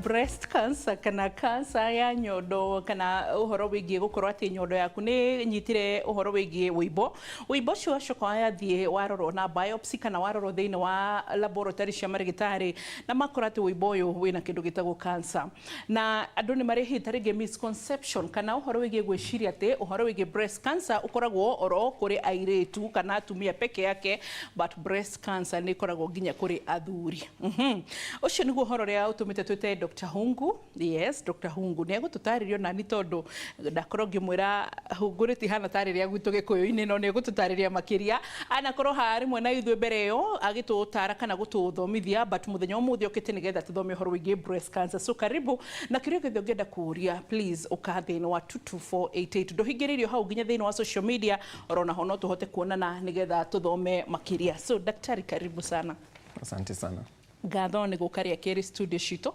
Breast cancer kana cancer ya nyondo, kana ũhoro wĩgiĩ gũkorwo atĩ nyondo yaku nĩ nyitire ũhoro wĩgiĩ wũimbo. Wũimbo ũcio wacoka wathiĩ warorwo na biopsy kana warorwo thĩinĩ wa laboratory cia marĩgĩtarĩ, na makora atĩ wũimbo ũyũ wĩna kĩndũ gĩtagwo cancer. Na andũ nĩ marĩ ta rĩngĩ misconception kana ũhoro wĩgiĩ gwĩciria atĩ ũhoro wĩgiĩ breast cancer ũkoragwo oro kũrĩ airĩtu kana atumia peke yake, but breast cancer nĩ ĩkoragwo nginya kũrĩ athuri. Ũcio nĩguo ũhoro ũrĩa ũtũmĩte twĩte Dr. Hungu. Yes, Dr. Hungu nĩ egũtũtarĩria onani, tondũ ndakorwo ngĩmwĩra Hungu rĩtihana tarĩ rĩa gwitũ Gĩkũyũ-inĩ, no nĩ egũtũtarĩria makĩria. Anakorwo haha rĩmwe na ithuĩ mbere ĩyo agĩtũtara kana gũtũthomithia, but mũthenya ũmũthĩ okĩte nĩgetha tũthome ũhoro wĩgiĩ breast cancer. So karibu, na kĩrĩa gĩothe ũngĩenda kũũria, please ũka thĩinĩ wa 22488. Ndũhingĩrĩirio hau nginya thĩinĩ wa social media, orona ho no tũhote kuonana nĩgetha tũthome makĩria. So daktari, karibu sana. Asante sana. Ngatho nĩ gũka rĩa kerĩ studio citũ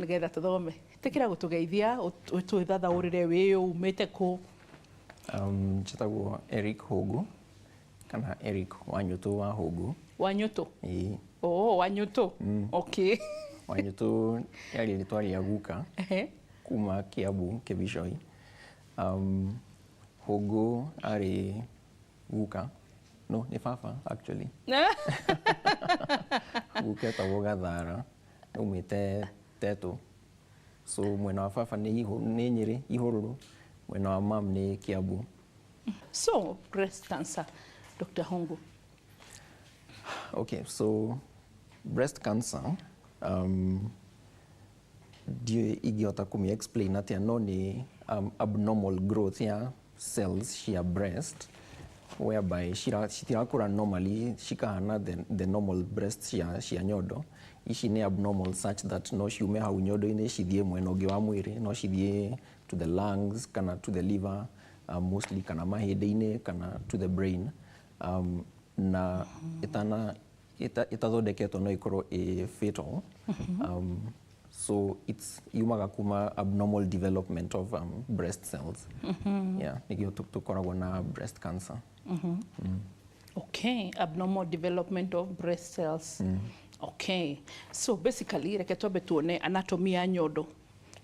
nĩgetha tũthome. Tĩkĩra gũtũgeithia, twĩthathaũrĩre wĩũ, umĩte kũ. Njĩtagwo Eric Hũngũ kana Eric Wanyũtũ wa Hũngũ. Wanyũtũ? Ĩĩ. Oh, Wanyũtũ. Okay. Wanyũtũ yarĩ rĩtwa rĩa guka kuma Kiambu, Kibicoi. Hũngũ arĩ guka, no nĩ baba actually. Guka etagwo Gathara, aumĩte Tetũ. So mwena wa baba nĩ Nyĩrĩ, Ihũrũrũ, mwena wa mam nĩ Kiambu. So breast cancer, Dr. Hungu. Okay, so breast cancer, ndiũĩ ingĩhota kũmĩ explain atĩa, no nĩ abnormal growth ya cells cia breast, whereby citirakũra normally cikahana the normal breast cia nyondo. Ici nĩ abnormal such that no ciume hau nyondo-inĩ cithiĩ mwena ũngĩ wa mwĩrĩ, no cithiĩ to the lungs kana to the liver, mostly, kana mahĩndĩ-inĩ kana to the brain, na ĩtana ĩtathondeketwo no ĩkorwo ĩ fatal. So it's yumaga kuma abnormal development of breast cells. Yeah, nĩkĩo tũkoragwo na breast cancer. Okay, abnormal development of breast cells. Okay, so basically reke twambe tuone anatomy ya nyondo.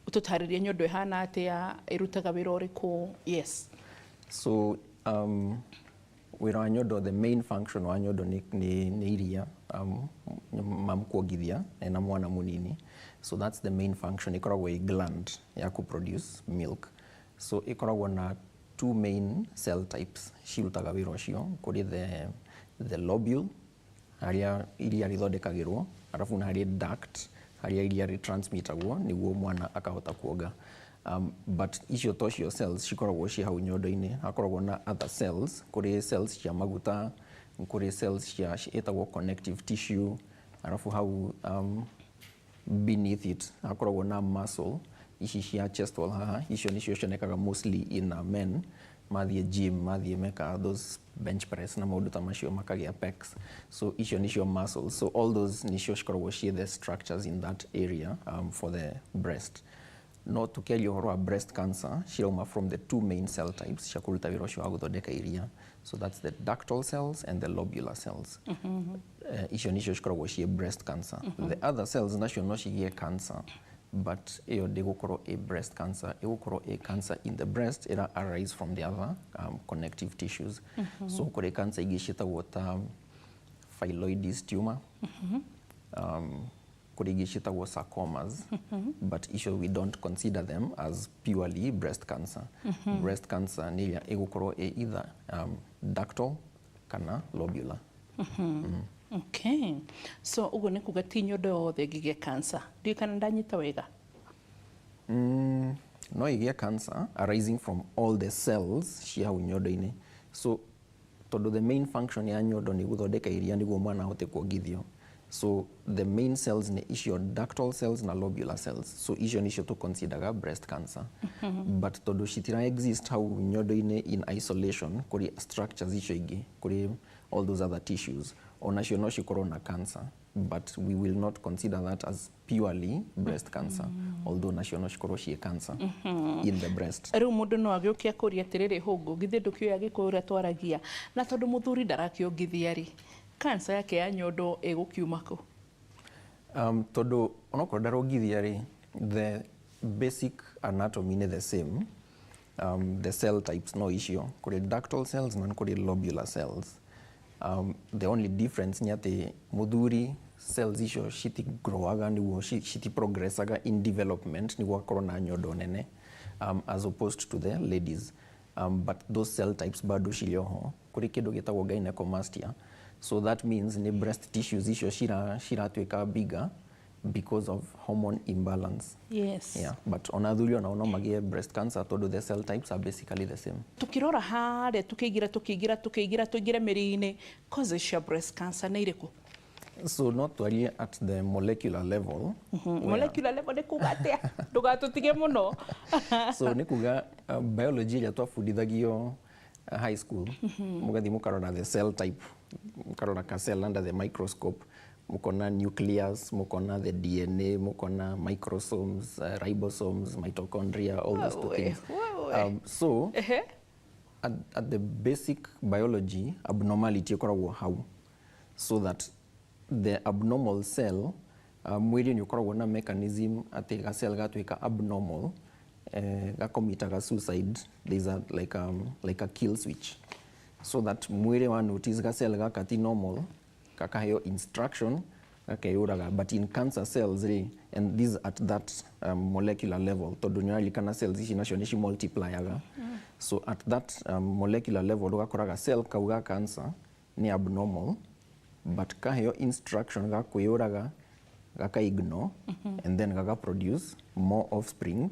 Ũtũtarĩrie nyondo ĩhana atĩa, ĩrutaga wĩra ũrĩkũ? Yes. So wĩra wa nyondo, the main function wa nyondo nĩ iria, mam kuongithia ena mwana mũnini. So that's the main function. Ĩkoragwo ĩ gland ya kũ produce milk. So ĩkoragwo na two main cell types cirutaga wĩra ũcio. Kũrĩ the lobule, harĩa iria rĩthondekagĩrwo, arabu na harĩ duct, harĩa iria rĩtransmitagwo nĩguo mwana akahota kuonga. But icio tocio cells cikoragwo ci hau nyondo-inĩ. Hakoragwo na other cells, kũrĩ cells cia maguta, kũrĩ cells cia ĩtagwo connective tissue, arabu hau beneath it hakoragwo na muscle ici cia chest wall haha. Icio nicio cionekaga mostly in men mathiĩ gym, mathiĩ meka those bench press na maũndũ ta macio, makagĩa pecs. So icio nicio muscles. So all those nicio cikoragwo ciĩ the structures in that area for the breast. No tukiaria ũhoro wa breast cancer, cirauma from the two main cell types cia kũruta wĩra ũcio wa gũthondeka iria. So that's the ductal cells and the lobular cells. Icio nicio cikoragwo ciĩ breast cancer. The other cells nacio no cigĩe cancer, but ĩyo ndĩgũkorwo ĩ breast cancer, ĩgũkorwo ĩ cancer in the breast ĩra arise from the other connective tissues. So kũrĩ cancer ingĩ ciĩtagwo ta phylloides tumor, kũrĩ ingĩ ciĩtagwo sarcomas, but icio we don't consider them as purely breast cancer. Breast cancer nĩ ĩrĩa ĩgũkorwo ĩ either ductal kana lobular. Okay, so ũguo nĩ kuga ti nyondo yothe ĩngĩgĩa cancer. Ndiũĩ kana ndanyita wega. No ĩgĩe cancer arising from all the cells cia hau nyondo-inĩ. So tondũ the main function ya nyondo nĩ gũthondeka iria nĩguo mwana ahote kuongithio, so the main cells nĩ icio ductal cells na lobular cells. So icio nicio tũ consideraga breast cancer, but tondũ citira exist hau nyondo-inĩ in isolation, kũrĩ structures icio ingĩ, kũrĩ all those other tissues, onacio no cikorwo na cancer, but we will not consider that as purely breast cancer, although nacio no cikorwo ciĩ cancer in the breast. Rĩu mũndũ no agĩũke akũrie atĩrĩrĩ, "Hũngũ, githĩ ndũkĩũĩ Agĩkũyũ ũrĩa twaragia, na tondũ mũthuri ndarakĩongithia rĩ, cancer yake ya nyondo ĩgũkiuma kũ?" Tondũ onokorwo ndarongithia rĩ, the basic anatomy nĩ the same. The cell types no icio, kũrĩ ductal cells na nĩ kũrĩ lobular cells. The only difference nĩ atĩ mũthuri cells icio citigrowaga nĩguo citiprogressaga in development nĩguo akorwo na nyondo nene, as opposed to the ladies. But those cell types bado cirĩ oho. Kũrĩ kĩndũ gĩtagwo gynecomastia, so that means nĩ breast tissues icio ciratuĩka bigger because of hormone imbalance. Yeah, but ona athuri onao no magĩe breast cancer tondũ the cell types are basically the same. Tukirora harĩa, tukĩingĩra tukĩingĩra tukĩingĩra tũingĩre mĩri-inĩ, causes cia breast cancer nĩ irĩkũ? So no twarie at the molecular level. Molecular level nĩ kuga atĩa? Ndũgatũtige mũno. So nĩ kuga biology ĩrĩa twabundithagio high school, mũgathiĩ mũkarora the cell type, mũkarora ka cell under the microscope, mũkona nucleus, mũkona the DNA, mũkona microsomes, ribosomes, mitochondria, all those two Wewe, things. Wewe. So at the basic biology, abnormality ĩkoragwo hau, so that the abnormal cell, mwĩrĩ nĩ ũkoragwo na mechanism atĩ ga cell gatuĩka abnormal, gakomitaga suicide. There's a, like a kill switch, so that mwĩrĩ wa notice ga cell gaka ti normal, kakaheo instruction gakeyũraga. But in cancer cells rĩ, and this at that molecular level, tondũ nĩ ũraririkana cells ici nacio nĩ cimultiplyaga, so at that molecular level ũgakoraga cell kau ga cancer nĩ abnormal, but kaheo instruction ga kwĩyũraga, gaka ignore, and then gaka produce more offspring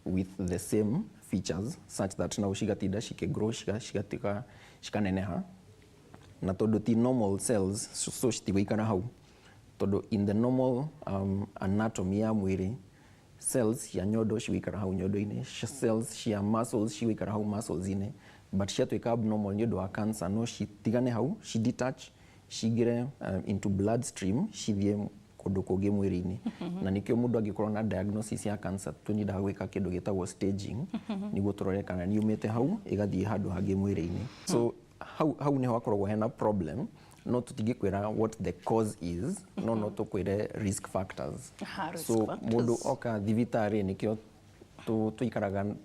with the same features, such that now cigatinda cikĩgrow, cigatuĩka cikaneneha. Na tondũ ti normal cells, so citigũikara hau, tondũ in the normal anatomy ya mwĩrĩ, cells cia nyondo cigũikara hau nyondo-inĩ, cells cia muscles cigũikara hau muscles-inĩ, but ciatuĩka abnormal nĩ ũndũ wa cancer, no citigane hau, ci detach, cingĩre into bloodstream, cithiĩ kũndũ kũngĩ mwĩrĩ-inĩ. Na nĩkĩo mũndũ angĩkorwo na diagnosis ya cancer, tũnyindaga gwĩka kĩndũ gĩtagwo staging nĩguo tũrore kana nĩ yumĩte hau ĩgathiĩ handũ hangĩ mwĩrĩ-inĩ. So hau nĩho hakoragwo hena problem. No tũtingĩkwĩra what the cause is, no tũkwĩre risk factors. Aha, risk So factors. mũndũ oka thibitarĩ, nĩkĩo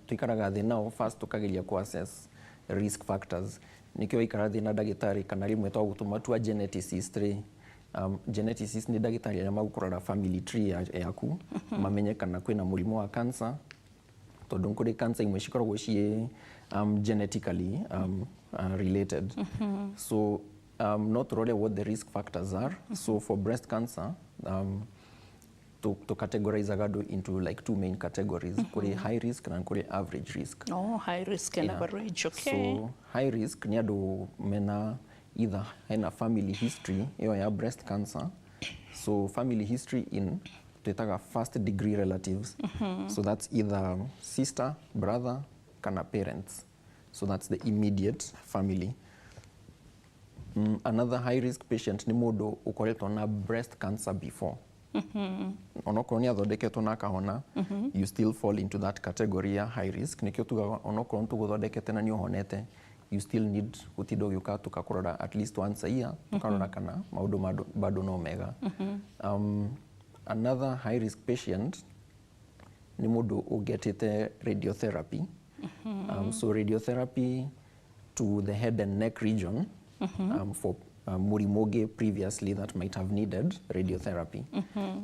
tũikaraga thĩ nao first, tũkageria ku assess risk factors. Nĩkĩo waikara thĩ na ndagĩtarĩ, kana rĩmwe twagũtũma tua geneticist rĩ, geneticist nĩ ndagĩtarĩ arĩa magũkũrora family tree yaku, mamenye kana kwĩna mũrimũ wa cancer, tondũ kũrĩ cancer imwe cikoragwo ciĩ genetically related. So no tũrore what the risk factors are. So for breast cancer, to categorize andũ into like two main categories: kũrĩ high risk na kũrĩ average risk. Oh, high risk and average, okay. So high risk nĩ andũ mena either hena family history ĩyo ya breast cancer. So family history in twĩtaga first degree relatives, so that's either sister, brother kana parents, so that's the immediate family. Another high risk patient nĩ mũndũ ũkoretwo na breast cancer before. Onokorwo nĩ athondeketwo na akahona, you still fall into that category ya high risk. Nĩkĩo tugaga onokorwo nĩ tũgũthondekete na nĩ ũhonete, you still need gũtinda ũgĩũka tũkakũrora at least once a year, tũkarora kana maũndũ bado no mega. Another high risk patient nĩ mũndũ ũgetĩte radiotherapy. So radiotherapy to the head and neck region for mũrimũ ũngĩ previously that might have needed radiotherapy.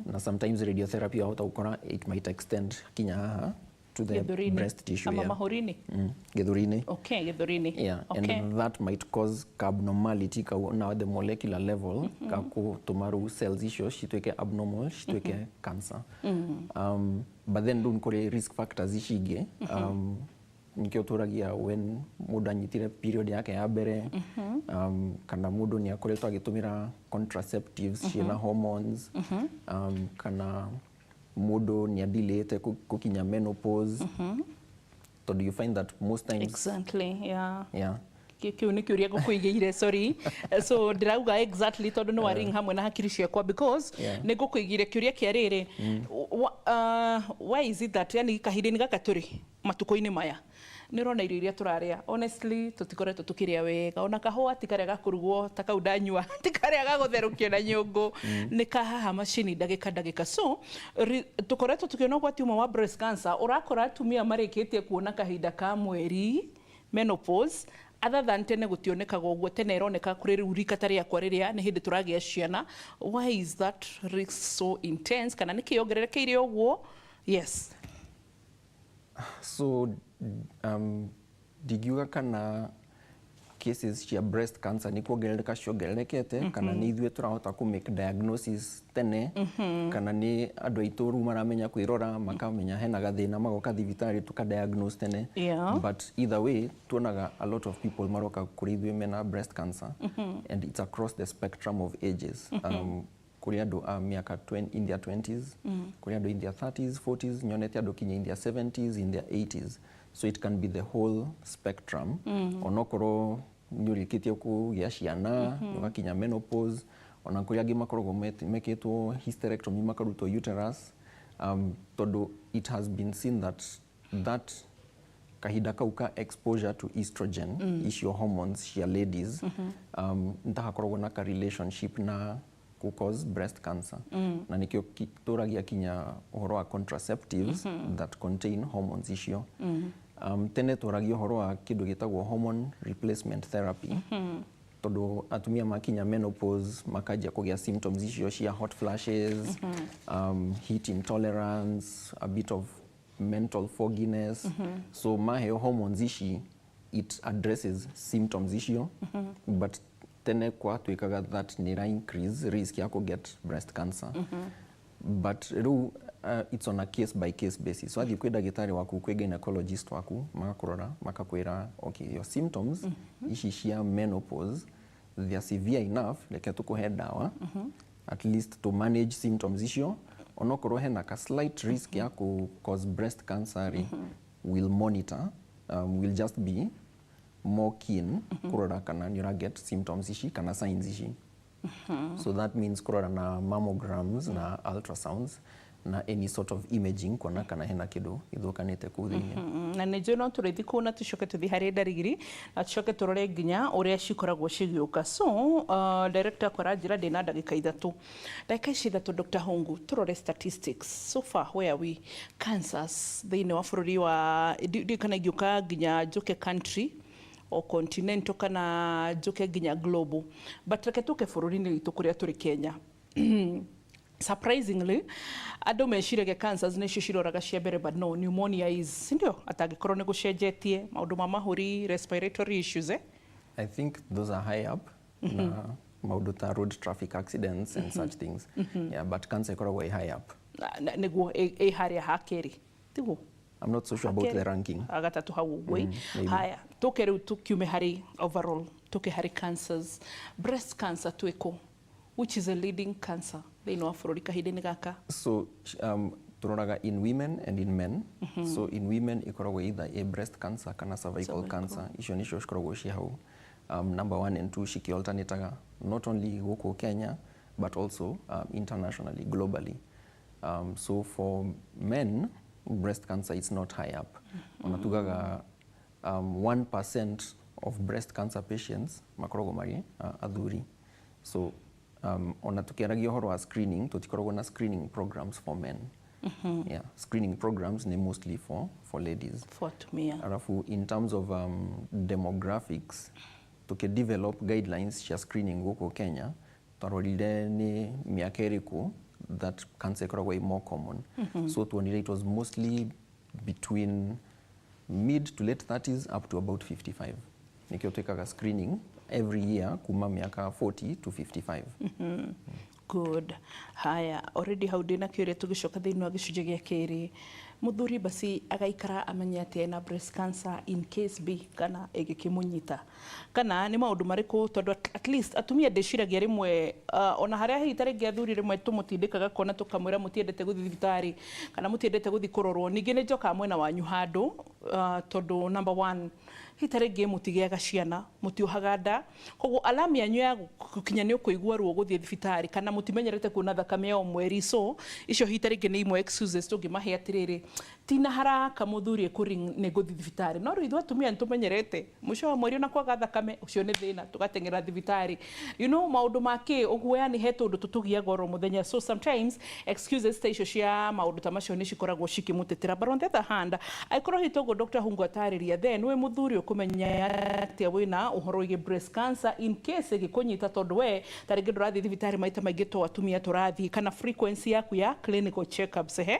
Na sometimes radiotherapy wahota gũkora it might extend kinya haha to the Gĩthũri-inĩ. Breast tissue. Ama Yeah. mahũri-inĩ. Gĩthũri-inĩ. Okay, gĩthũri-inĩ. Yeah, and that might cause abnormality kau now at the molecular level, gakũtũma rĩu cells icio cituĩke abnormal, cituĩke cancer. But then rĩu nĩ kũrĩ risk factors ici ingĩ. Nĩkĩo tũragia when mũndũ anyitire period yake ya mbere, kana mũndũ nĩ akoretwo agĩtũmĩra contraceptives ciĩna hormones, kana mũndũ nĩ adelayĩte gũkinya menopause, tondũ you find that most times Exactly, yeah. Kĩu nĩ kĩũria ngũkũigĩire, sorry. So ndĩrauga exactly tondũ nĩ waring hamwe na hakiri ciakwa, because nĩ ngũkũigĩire kĩũria kĩa rĩrĩ. Why is it that, yani kahinda-inĩ gaka tũrĩ matukũ-inĩ maya, Nĩ ũrona irio iria tũrarĩa, honestly, tũtikoretwo tũkĩrĩa wega. Ona kahũa ti karĩa gakũrugwo ta kau ndanyua, ti karĩa gagũtherũkio na nyũngũ, nĩ kahaha macini ndagĩka ndagĩka. So tũkoretwo tũkĩona ũgwati ũmwe wa breast cancer. Ũrakora atumia marĩkĩtie kuona kahinda ka mweri, menopause, other than tene gũtionekaga ũguo. Tene ĩroneka kũrĩ rĩu rika ta rĩakwa rĩrĩa nĩ hĩndĩ tũragĩa ciana. Why is that risk so intense, kana nĩkĩ yongererekeire ũguo? Yes. So ndingiuga kana cases cia breast cancer nĩ kuongerereka ciongererekete, kana nĩ ithuĩ tũrahota kũ make diagnosis tene, kana nĩ andũ aitũ rĩu maramenya kwĩrora, makamenya hena gathĩna, magoka thibitarĩ tuka diagnose tene. But either way, tuonaga a lot of people maroka kũrĩ ithuĩ mena breast cancer, and it's across the spectrum of ages. Kũrĩ andũ a mĩaka in their 20s, kũrĩ andũ in their 30s, 40s, nyonete andũ kinya in their 70s, in their 80s. So it can be the whole spectrum. Onokorwo nĩ ũrĩkĩtie kũgĩa ciana, ũgakinya menopause, ona kũrĩ angĩ makoragwo mekĩtwo hysterectomy, makarutwo uterus, tondũ it has been seen that that kahinda kau ka exposure to estrogen, icio hormones cia ladies, nĩtahakoragwo na ka relationship na ku cause breast cancer. Na nikio tũragia kinya ũhoro wa contraceptives that contain hormones icio. Tene tũragia ũhoro wa kĩndũ gĩtagwo hormone replacement therapy, tondũ atumia makinya menopause makanjia kũgĩa symptoms icio cia hot flashes, heat intolerance, a bit of mental fogginess. So maheo hormones ici, it addresses symptoms icio. But tene kwatuĩkaga that nĩ ĩra increase risk ya get breast cancer. But rĩu it's on a case by case basis. So athiĩ kwĩ ndagĩtarĩ waku, kwĩ gynecologist waku, magakũrora, makakwĩra, "Okay, your symptoms ici cia menopause, they are severe enough, reke tũkũhe ndawa at least to manage symptoms icio. Onokorwo hena ka slight risk ya ku cause breast cancer rĩ, we'll monitor, we'll just be more keen kũrora kana nĩ ũra get symptoms ici kana signs ici." So that means kũrora na mammograms na ultrasounds na any sort of imaging, kuona kana hena kĩndũ gĩthũkanĩte kũu thĩinĩ. Na nĩ njũĩ no tũrĩthi kũu na tũcoke tũthiĩ harĩ ndarigiri na tũcoke tũrore nginya ũrĩa cikoragwo cigĩũka. So director kwaranjĩra ndĩna ndagĩka 3. Ndagĩka ici 3, Dr. Hungu, tũrore statistics so far, where are we, cancers thĩinĩ wa bũrũri wa ndiũĩ kana ingĩũka nginya njũke country o continental kana njũke nginya global, but reke tũke bũrũri-inĩ witũ kũrĩa tũrĩ, Kenya. Surprisingly, andũ meciragia cancers nĩcio ciroraga cia mbere, but no, pneumonia is, sindio? Atangĩkorwo nĩ gũcenjetie maũndũ ma mahũri, respiratory issues, eh? I think those are high up, na maũndũ ta road traffic accidents and such things. Yeah, but cancer ĩkoragwo ĩ high up. Nĩguo ĩ harĩa ha kerĩ, tiguo? I'm not so sure about the ranking. Gatatũ hau ũguo. Maybe. Haya, tũke rĩu tũkiume harĩ overall, tũke harĩ cancers. Breast cancer twĩkũ, which is a leading cancer thĩinĩ wa bũrũri kahinda-inĩ gaka? So turoraga in women and in men. So in women ikoragwo either a breast cancer kana cervical Cervical. cancer. Icio nicio cikoragwo ci hau number one and two, cikialternataga not only gũkũ Kenya but also internationally, globally. So for men, breast cancer is not high up. Ona tugaga 1% of breast cancer patients makoragwo marĩ athuri. So ona tukiaragia ũhoro wa screening, tutikoragwo na screening programs for men. Yeah, screening programs ni mostly for ladies. For atumia. Alafu in terms of demographics, tukidevelop guidelines cia screening gũkũ Kenya, twarorire nĩ mĩaka ĩrĩkũ that cancer ĩkoragwo ĩ more common. So tuonire it was mostly between mid to late 30s up to about 55. Nikĩo twĩkaga screening every year kuma mĩaka 40 to 55. Good. Haya, already hau ndĩna kĩũria. Tũgĩcoka thĩinĩ wa gĩcunjĩ gĩa kerĩ, mũthuri basi agaikara amenye atĩ ena breast cancer in case B kana ĩgĩkĩmũnyita, kana nĩ maũndũ marĩkũ? Tondũ at least atumia ndĩciragia rĩmwe, ona harĩa hihi ta rĩngĩ athuri rĩmwe tũmũtindĩkaga kuona tũkamwĩra mũtiendete gũthiĩ thibitarĩ kana mũtiendete gũthiĩ kũrorwo. Ningĩ nĩ njokaga mwena wanyu handũ, tondũ number one, hihi ta rĩngĩ mũtigĩaga ciana, mũtiohaga nda, koguo alamu yanyu ya gũkinya nĩ ũkũigua ruo gũthiĩ thibitarĩ, kana mũtimenyerete kuona thakame ya o mweri. So icio hihi ta rĩngĩ nĩ imwe excuses tũngĩmahe atĩrĩrĩ, Tina haraka muthuri ekuring nĩ ngũthiĩ thibitarĩ. No rĩu ithuĩ atumia nĩtũmenyerete mũico wa mweri ona kwaga thakame ũcio nĩ thĩna tũgateng'era thibitarĩ. You know maũndũ ma kĩ ũguo, yani he tũndũ tũtũgiaga oro mũthenya, so sometimes excuses ta icio cia maũndũ ta macio nĩ cikoragwo cikĩmũtetera. But on the other hand, angĩkorwo hihi toguo Dr. Hungu atarĩria, then wĩ mũthuri ũkũmenya atĩa wĩna ũhoro wĩgiĩ breast cancer in case ĩgĩkũnyita, tondũ we ta rĩngĩ ndũrathiĩ thibitarĩ maita maingĩ to atumia tũrathiĩ, kana frequency yaku ya clinical checkups he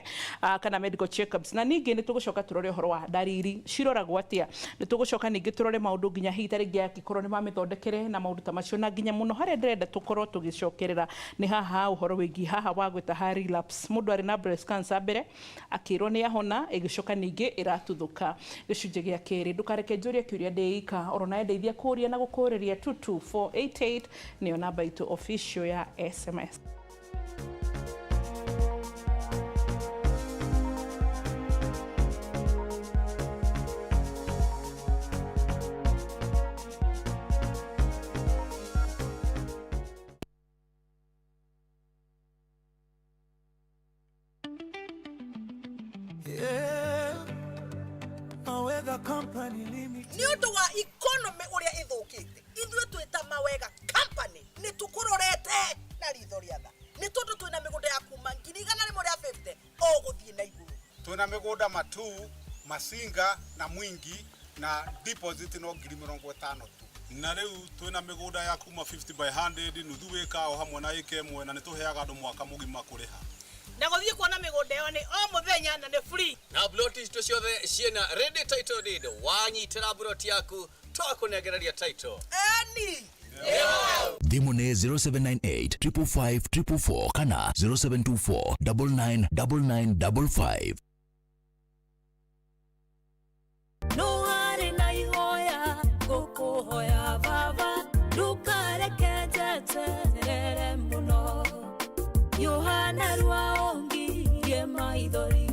kana medical checkups? Na ningĩ nĩ tũgũcoka tũrore ũhoro wa ndariri ciroragwo atĩa, nĩ tũgũcoka ningĩ tũrore maũndũ nginya hihi ta rĩngĩ angĩkorwo nĩ mamĩthondekere na maũndũ ta macio. Na nginya mũno harĩa ndĩrenda tũkorwo tũgĩcokerera nĩ haha ũhoro wĩgiĩ haha wa gwĩta ha relapse. Mũndũ arĩ na breast cancer mbere akĩrwo nĩ ahona, ĩgĩcoka ningĩ ĩratuthũka. Gĩcunjĩ gĩa kerĩ, ndũkareke njũrie kĩũria ndĩika oro nawe ndeithia kũria na gũkũrĩria. 22488 nĩyo namba itũ official ya SMS. Yeah. Mawega Company Limited. Nĩ ũndũ wa economy ũrĩa ĩthũkĩte, ithuĩ twĩta Mawega Company nĩ tũkũrorete na ritho rĩa tha, nĩ tondũ twĩna mĩgũnda ya kuma 150,000 o gũthiĩ na igũrũ. Twina migunda Matu, Masinga na Mwingi, na deposit no 50,000 tu. Na rĩu twĩna mĩgũnda ya kuma 50 by 100, nuthu ĩka o hamwe na ĩka 1, na nĩ tũheaga andũ mwaka mũgima kũrĩha. Na gũthiĩ kuona mĩgũnda ĩyo nĩ o mũthenya na nĩ free. Na bloti citũ ciothe ciĩna ready title deed. Wanyitĩra buroti yaku, twakũnengereria title. Eni. Thimũ nĩ 0798 555 444 kana 0724 999955. No harĩ na ihoya ngũkũhoya baba, ndũkareke njeterere mũno, Yohana rwaongirie maithori,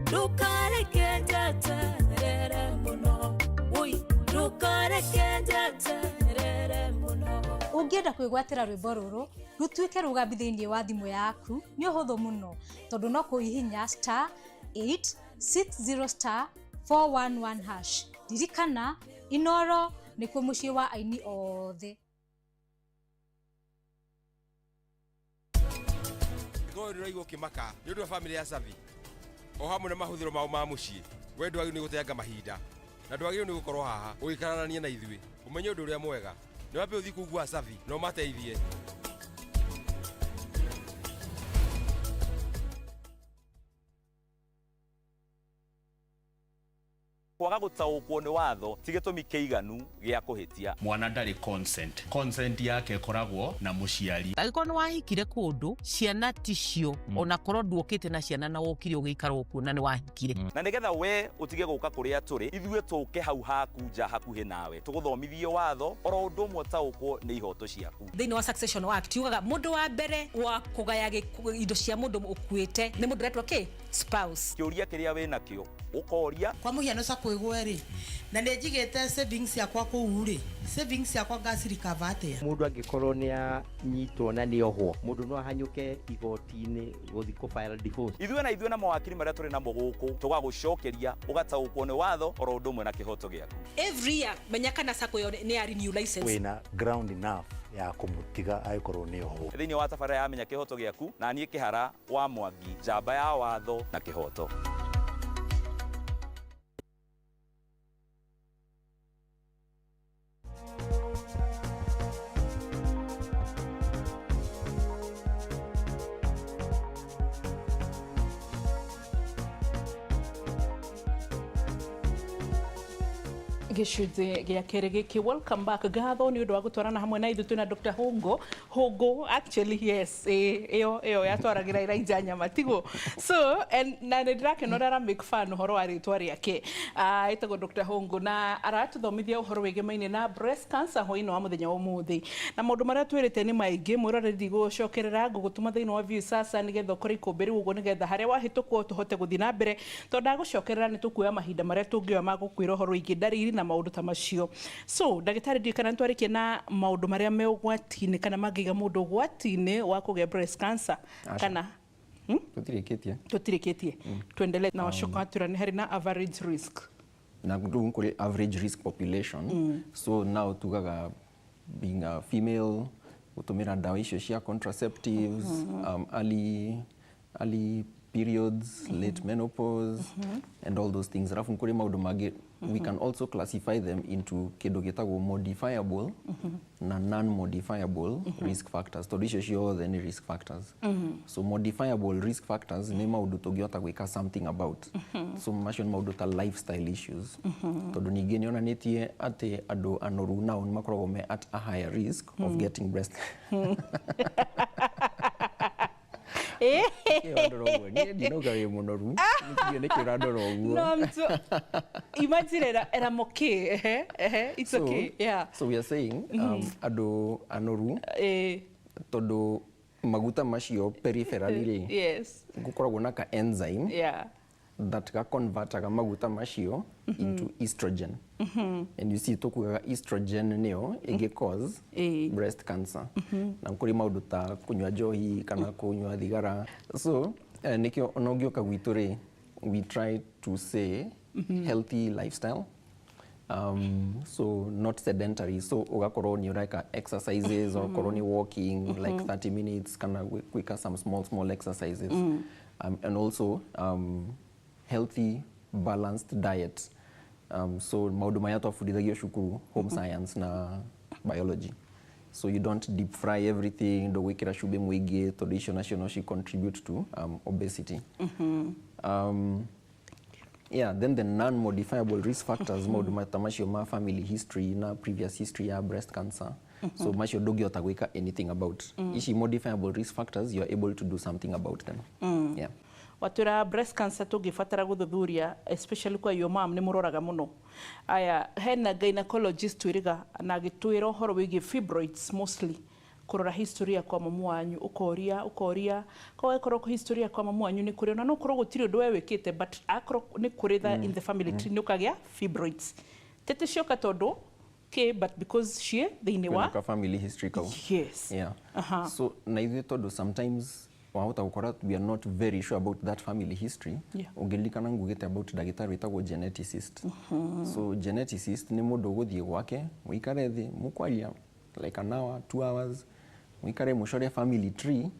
ndũkareke njeterere mũno, woi, ndũkareke njeterere mũno. Ũngĩenda kwĩgwatĩra rwĩmbo rũrũ rũtuĩke rũgambi thĩinĩ wa thimũ yaku, nĩ ũhũthũ mũno, tondũ no kũhihinya *860*411#. Ririkana, Inoro nĩkuo mũciĩ wa aini othe. Ngoro ndĩraigua ũkĩmaka nĩ ũndũ wa bamĩrĩ ya Savi o hamwe na mahũthĩro mao ma mũciĩ, we ndwagĩrĩirwo nĩ gũteanga mahinda na ndwagĩrĩirwo nĩ gũkorwo haha ũgĩkararania na ithuĩ. Ũmenye ũndũ ũrĩa mwega nĩ wambe ũthiĩ kũu gwa Savi na ũmateithie. Kwaga gũtaũkwo nĩ watho ti gĩtũmi kĩiganu gĩa kũhĩtia. Mwana ndarĩ consent, consent yake ĩkoragwo na mũciari. Angĩkorwo nĩ wahikire kũndũ, ciana ticio, ona korwo nduokĩte na ciana na wokire ũgĩikara okuo na nĩ wahikire. Na nĩgetha we ũtige gũka kũrĩa tũrĩ, ithuĩ tũke hau haku nja hakuhĩ nawe, tũgũthomithie watho oro ũndũ ũmwe, ũtaũkwo nĩ ihoto ciaku. Thĩinĩ wa Succession Act yugaga mũndũ wa mbere wa kũgaya indo cia mũndũ ũkuĩte nĩ mũndũ ũretwo kĩ spouse. Kĩũria kĩrĩa wĩ nakĩo ũkoria. Kwa mũhiano, sacco ĩgwe rĩ, na nĩ njigĩte savings ciakwa kũu rĩ, savings ciakwa ngacirecover atĩa? Mũndũ angĩkorwo nĩ anyitwo na nĩ ohwo, mũndũ no ahanyũke igoti-inĩ gũthiĩ kũ file divorce? Ithuĩ na ithuĩ na mawakiri marĩa tũrĩ namo gũkũ, tũgagũcokeria ũgataũkwo nĩ watho oro ũndũ ũmwe na kĩhoto gĩaku. Every year menya kana sacco ĩyo nĩ ya renew license. Wĩna ground enough ya kũmũtiga angĩkorwo nĩ ohwo. Thĩinĩ wa tabarĩra ya Menya Kĩhoto Gĩaku, na niĩ Kĩhara wa Mwangi, njamba ya watho na kĩhoto. Gĩcunjĩ gĩa kerĩ gĩkĩ, welcome back. Ngatho nĩ ũndũ wa gũtwarana hamwe na ithuĩ. Twĩna Dr. Hongo Hongo, actually yes, ĩyo ĩyo yatwaragĩra Elijah nyama tiguo. So and na nĩ ndĩrakena ũrĩa ara make fun ũhoro wa rĩtwa rĩake. Ĩtagwo Dr. Hongo na aratũthomithia ũhoro wĩgemaine na breast cancer hwaĩ-inĩ wa mũthenya wa ũmũthĩ, na maũndũ marĩa twĩrĩte nĩ maingĩ. Mwĩroreri, ndigũcokerera, ngũgũtũma thĩinĩ wa Viusasa nĩgetha ũkorwo ikũmbĩ rĩu ũguo, nĩgetha harĩa wahĩtũkwo tũhote gũthiĩ na mbere, tondũ ndagũcokerera nĩ tũkuoya mahinda marĩa tũngĩoya ma gũkwĩra ũhoro wĩgiĩ ndariri na maũndũ ta macio. So ndagĩtarĩ, ndiũĩ kana nĩtwarĩkia na maũndũ marĩa me ũgwati-inĩ kana mangĩiga mũndũ ũgwati-inĩ wa kũgĩa breast cancer? Aca. Kana Tũtirĩkĩtie. Tũtirĩkĩtie, tuendelee na wacoka watwĩra nĩ harĩ na average risk. Na rĩu kũrĩ average risk population. So now tugaga being a female, gũtũmĩra ndawa icio cia contraceptives, early periods, late menopause and all those things. Alafu kũrĩ maũndũ mangĩ, we can also classify them into kĩndũ gĩtagwo modifiable na non-modifiable risk factors, tondũ icio ciothe nĩ risk factors. So modifiable risk factors nĩ maũndũ tũngĩhota gwĩka something about. So macio nĩ maũndũ ta lifestyle issues, tondũ ningĩ nĩ onanĩtie atĩ andũ anoru nao nĩ makoragwo me at a higher risk of getting breast. Kĩ wandora ũguo? Niĩ ndinauga wĩ mũnoru. Nĩkĩo nĩkĩo ũrandora ũguo? No, I'm so, imagine and I'm okay. Ehe, ehe, it's okay. Yeah. So we are saying andũ anoru, tondũ maguta macio peripherally rĩ, gũkoragwo na ka enzyme that ga convertaga maguta macio into estrogen. And you see, tukugaga estrogen nĩyo ĩngĩ cause breast cancer. Na kũrĩ maũndũ ta kũnyua njohi kana kũnyua thigara. So nĩkĩo ona ũngĩũka gwitũ rĩ, we try to say healthy lifestyle, so not sedentary, so ugakorwo nĩ ũreka exercises, okorwo nĩ walking like 30 minutes kana gwĩka some small small exercises, and also healthy balanced diet. So maũndũ marĩa twabundithagio cukuru, home science na biology, so you don't deep fry everything, ndũgwĩkĩra cumbĩ mũingĩ, tondũ icio nacio no ci contribute to obesity. Yeah, then the non-modifiable risk factors, maũndũ ta macio ma family history na previous history ya breast cancer. So macio ndũngĩhota gwĩka anything about. Ici modifiable risk factors, you are able to do something about them. Yeah. Watwĩra breast cancer tũngĩbatara gũthuthuria, especially kwa your mom, nĩ mũroraga mũno. Aya, hena gynecologist twĩrĩga na agĩtwĩra ũhoro wĩgiĩ fibroids, mostly kũrora history ya kwa mamu wanyu, ũkoria ũkoria koguo ĩkorwo history ya kwa mamu wanyu nĩ kũrĩ, ona no ũkorwo gũtirĩ ũndũ we wĩkĩte, but akorwo nĩ kũrĩ tha in the family tree, nĩ ũkagĩa fibroids tete cioka tondũ kĩ, but because ciĩ thĩinĩ wa Kwĩna ka family history kau. Yes. Yeah. So na ithuĩ, tondũ sometimes wahota gũkora we are not very sure about that family history, ũngĩririkana ngugĩte about ndagĩtarĩ wĩtagwo geneticist. So geneticist nĩ mũndũ ũgũthiĩ gwake, mũikare thĩ, mũkwaria like an hour, 2 hours, mũikare mũcore family tree,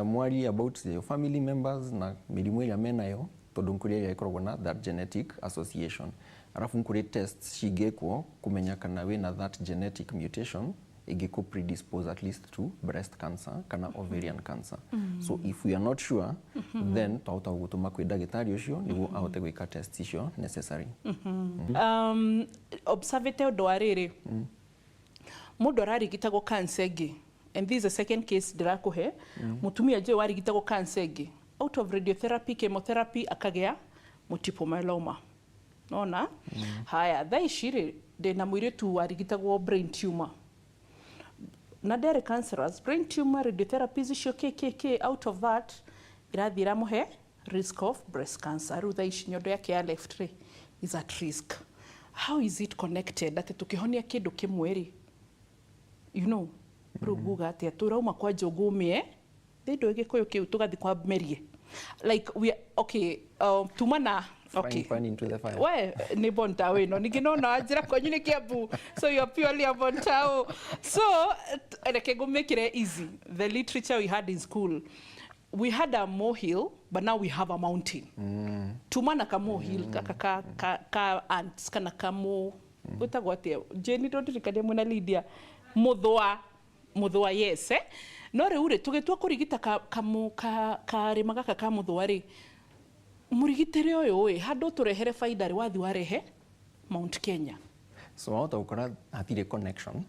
mwarie about your family members na mĩrimũ ĩrĩa menayo, tondũ nkũrĩ ĩrĩa ĩkoragwo na that genetic association. Arabu nkũrĩ tests cingĩkwo kũmenya kana wĩna that genetic mutation ĩngĩkũ predispose at least to breast cancer kana ovarian cancer. So if we are not sure, then twahota gũgũtũma kwĩ ndagĩtarĩ ũcio nĩguo ahote gwĩka tests icio necessary. Observete ũndũ wa rĩrĩ, mũndũ ararigitagwo cancer ĩngĩ, and this is the second case ndĩrakũhe. Mũtumia njũĩ warigitagwo cancer ĩngĩ, out of radiotherapy, chemotherapy, akagĩa multiple myeloma. Nona haya, thaa ici rĩ, ndĩna mũirĩtu warigitagwo brain tumor na ndarĩ cancerous brain tumor, radiotherapy icio kk, out of that irathiĩ iramũhe risk of breast cancer. Rĩu thaa ici nyondo yake ya left rĩ is at risk. How is it connected atĩ tũkĩhonia kĩndũ kĩmwe rĩ, rĩu nguga atĩa, tũrauma kwa njũngũmĩe thĩndũ gĩkũyũ kĩu, tũgathiĩ kwa merie, like we are, okay, tuma na okay. Frying pan into the fire. We nĩ Bontao ĩno ningĩ nona wanjĩra kwanyu nĩ Kiambu, so you are purely a Bontao. So reke ngũmĩkĩre easy. The literature we had in school, we had a molehill, but now we have a mountain. Tuma na ka molehill kaka ka ants kana ka mo gwĩtagwo atĩa, Jane? Ndondirikania mwena Lydia, mũthũa, mũthũa, yes, eh? No rĩu rĩ, tũgĩtua kũrigita ka, ka, ka, karĩma gaka ka mũthũa rĩ, mũrigitĩre ũyũ ĩ handũ tũrehere baida rĩ, wathi warehe Mount Kenya. So wahota gũkora hatirĩ connection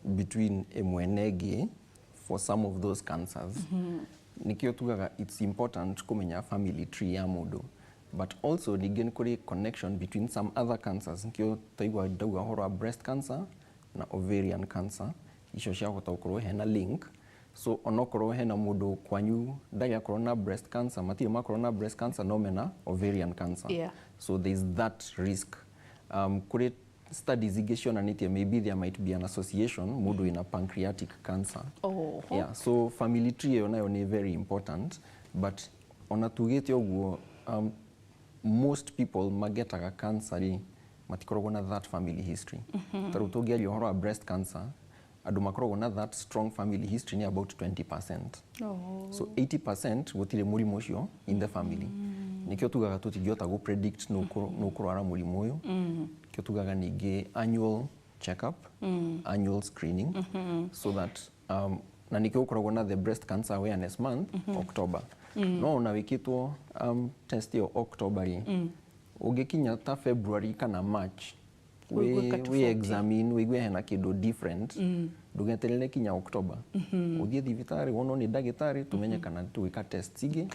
between ĩmwe na ĩngĩ for some of those cancers. Nikĩo tugaga it's important kũmenya family tree ya mũndũ, but also ningĩ nĩ kũrĩ connection between some other cancers. Nikĩo taigua ndauga ũhoro wa breast cancer na ovarian cancer, icio ciahota gũkorwo hena link. So onokorwo hena mũndũ kwanyu ndarĩ akorwo na breast cancer, matirĩ makorwo na breast cancer, no mena ovarian cancer. So there is that risk. Kũrĩ studies ingĩ cionanĩtie maybe there might be an association mũndũ wĩna pancreatic cancer. Oh. Yeah, so family tree ĩyo nayo nĩ very important. But ona tugĩte ũguo, most people magetaga cancer rĩ, matikoragwo na that family history. Ta rĩu tũngĩaria ũhoro wa breast cancer, andũ makoragwo na that strong family history nĩ about 20%. Oh. So 80% gũtirĩ mũrimũ ũcio in the family. Nĩkĩo tugaga tũtingĩhota gũ predict nũ ũkũrwara mũrimũ ũyũ. Nĩkĩo tugaga ningĩ annual check-up, annual screening, so that na nĩkĩo gũkoragwo na the Breast Cancer Awareness Month, October. No ona wĩkĩtwo test ĩyo October rĩ, ũngĩkinya ta February kana March, Ũigue wĩ katofauti. Examine wĩigue hena kĩndũ different, ndũgeterere kinya October. Ũthiĩ thibitarĩ wonwo nĩ ndagĩtarĩ, tũmenye kana tũgwĩka test ingĩ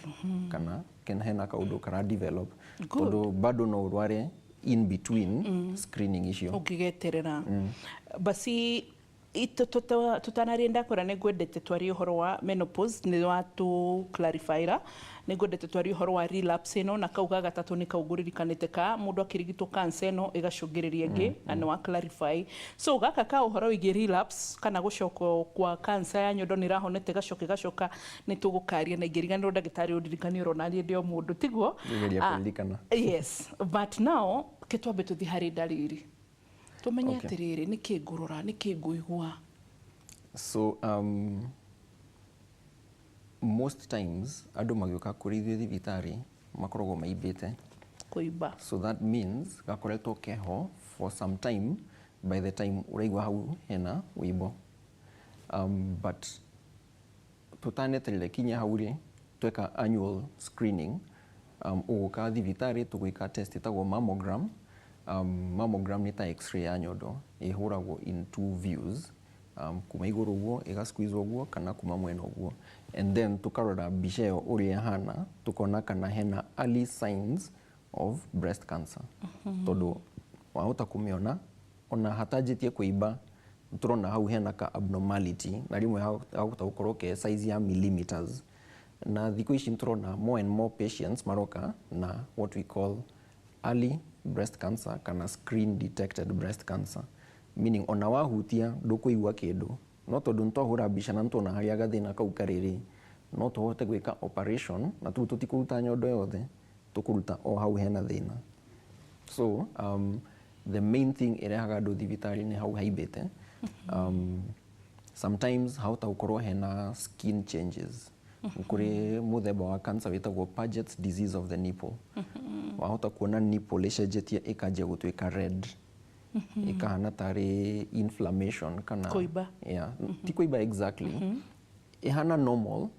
kana hena kaũndũ kara develop, Good. tondũ bado no ũrware in between screening icio. Ũngĩgeterera. Basi tutanaria, ndakwĩra nĩ ngwendete twarie ũhoro wa menopause, nĩ watu clarifyra. Nĩ ngwendete twarie ũhoro wa relapse ĩno, na kau ga gatatũ nĩ kau ngũririkanĩte ka mũndũ akĩrigitwo cancer ĩno ĩgacũngĩrĩria ĩngĩ, na nĩ wa clarify. So gaka ka ũhoro wĩgiĩ relapse kana gũcoka kwa cancer ya nyondo, nĩ ĩrahonete ĩgacoka ĩgacoka, nĩ tũgũkaria na ingĩriganĩrwo, ndagĩtarĩ ũndirikanie, ũronaniĩ ndĩ o mũndũ tiguo. Ngũgeria Ah, kũririkana. Yes, but now ke twambe tũthiĩ harĩ ndariri, tũmenye atĩrĩrĩ, nĩkĩ ngũrora, nĩkĩ ngũigua. So most times andũ magĩũka kũrĩ ithuĩ thibitarĩ makoragwo maimbĩte. Kũimba. So that means gakoretwo keho for some time by the time ũraigua hau hena wĩimbo. But tũtaneterere kinya hau rĩ, tweka annual screening, ũgũka thibitarĩ tũgwĩka test ĩtagwo mammogram. Mammogram nĩ ta x-ray ya nyondo, ĩhũragwo in two views, kuma igũrũ ũguo ĩga squeeze ũguo kana kuma mwena ũguo, and then tũkarora mbica ĩyo ũrĩa ĩhana, tũkona kana hena early signs of breast cancer. Tondũ wahota kũmĩona ona hatanjĩtie kũimba, tũrona hau hena ka abnormality, na rĩmwe hahota gũkorwo ke size ya millimeters. Na thikũ ici nĩtũrona more and more patients maroka na what we call early breast cancer kana screen detected breast cancer, meaning ona wahutia ndũkũigua kĩndũ, no tondũ nĩtwahũra mbica na nĩtuona harĩa gathĩna kau karĩ rĩ, no tũhote gwĩka operation, na tũu tũtikũruta nyondo yothe, tũkũruta o hau hena thĩna. So the main thing ĩrehaga andũ thibitarĩ nĩ hau haimbĩte. Sometimes hahota gũkorwo hena skin changes. Kũrĩ mũthemba wa cancer wĩtagwo Paget's disease of the nipple. Wahota kuona nipple ĩcenjetie, ĩkanjia gũtuĩka red, ĩkahana tarĩ inflammation kana Kũimba. Yeah, ti kũimba exactly, ĩhana normal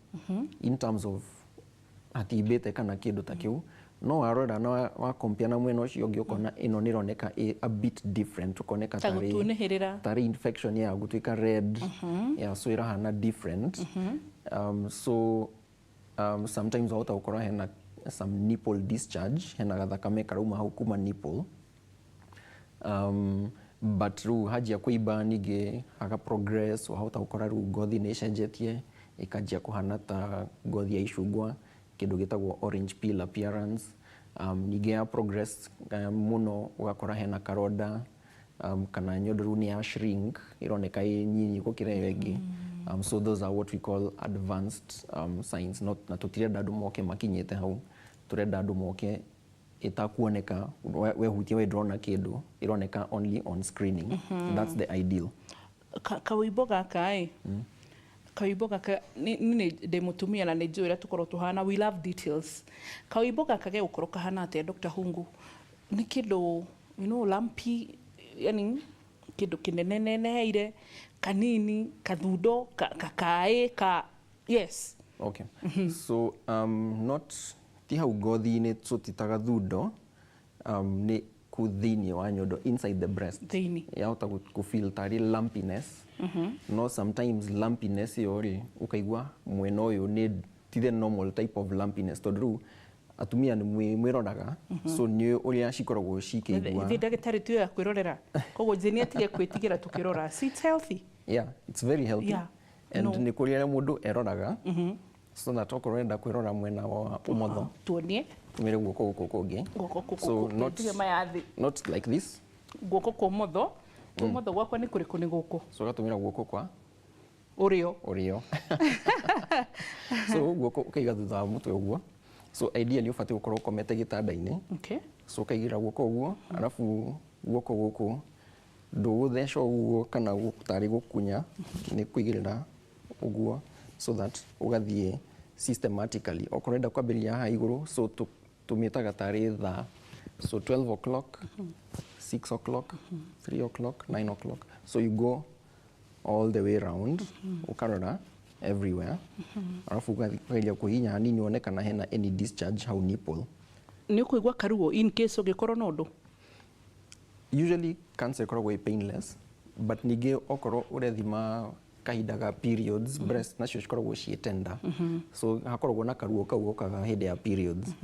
in terms of hatimbĩte kana kĩndũ ta kĩu, no warora na wa compare na mwena ũcio ũngĩ, ũkona ĩno nĩ ĩroneka ĩ a bit different, ũkoneka Ta tarĩ gũtunĩhĩrĩra. Tarĩ infection ya gũtuĩka red. Yeah, so ĩrahana different. So sometimes wahota gũkora hena some nipple discharge, hena gathakame karauma hau kuma nipple. But rĩu hanjia kũimba, ningĩ haga progress, wahota gũkora rĩu ngothi nĩ ĩcenjetie, ĩkanjia kũhana ta ngothi ya icungwa, kĩndũ gĩtagwo orange peel appearance. Ningĩ ya progress mũno, ũgakora hena karonda, kana nyondo rĩu nĩ ya shrink, ĩroneka ĩ nyinyi gũkĩra ĩyo ĩngĩ. So those are what we call advanced signs. Not, na tũtirenda andũ moke makinyĩte hau, tũrenda andũ moke ĩtakuoneka, wehutia we ndũrona kĩndũ, ĩroneka only on screening. That's the ideal. Kawĩimbo gaka ĩ, kawĩimbo gaka nĩ ndĩ mũtumia na nĩ njũĩ ũrĩa tũkorwo tũhana, we love details. Kawĩimbo gaka gegũkorwo kahana atĩa, Dr. Hungu? Nĩ kĩndũ lumpy, yani kĩndũ kĩnene neneheire, kanini, kathundo, kakaĩ ka yes? Okay. So not ti hau ngothi-inĩ, so ti ta gathundo, nĩ kũ thĩinĩ wa nyondo, inside the breast. Thĩinĩ. Yahota kũ feel tarĩ lumpiness. No sometimes lumpiness ĩyo rĩ, ũkaigua mwena ũyũ nĩ ti the normal type of lumpiness, tondũ rĩu atumia nĩ mwĩroraga, so nĩ ũrĩa cikoragwo cikĩigua. Ithuĩ ndagĩtarĩ tuyo ya kwĩrorera, koguo Jane atige kwĩtigĩra tũkĩrora. See, it's healthy. Yeah, it's very healthy. And No. nĩ kũrĩ arĩa mũndũ eroraga, so that okorwo ũrenda kwĩrora mwena wa ũmotho, tuonie. Tũmĩre guoko gũkũ kũngĩ. Guoko kũkũ So kũngĩ, not, ndige maya thĩ. not like this. Guoko kwa ũmotho. Ũmotho gwakwa nĩ kũrĩkũ? Nĩ gũkũ? So ũgatũmĩra guoko kwa Ũrĩo. Ũrĩo. So guoko ũkaiga thutha wa mũtwe ũguo. So ideally ũbatiĩ gũkorwo ũkomete gĩtanda-inĩ. So ũkaigĩrĩra guoko ũguo, arabu guoko gũkũ ndũgũtheca ũguo kana tarĩ gũkunya, nĩ kũigĩrĩra ũguo so that ũgathiĩ systematically. Okorwo ũrenda kwambĩrĩria haha igũrũ, so tũmĩtaga tarĩ thaa. So 12 o'clock, 6 o'clock, 3 o'clock, 9 o'clock. So you go all the way round, ũkarora everywhere. Arabu ũkageria kũhihinya hanini wone kana hena any discharge hau nipple. Nĩ ũkũigua karuo in case ũngĩkorwo na ũndũ? Usually cancer ĩkoragwo ĩ painless, but ningĩ okorwo ũrethima kahinda ga periods, breast nacio cikoragwo ciĩ tender. So hakoragwo na karuo kau gokaga hĩndĩ ya periods.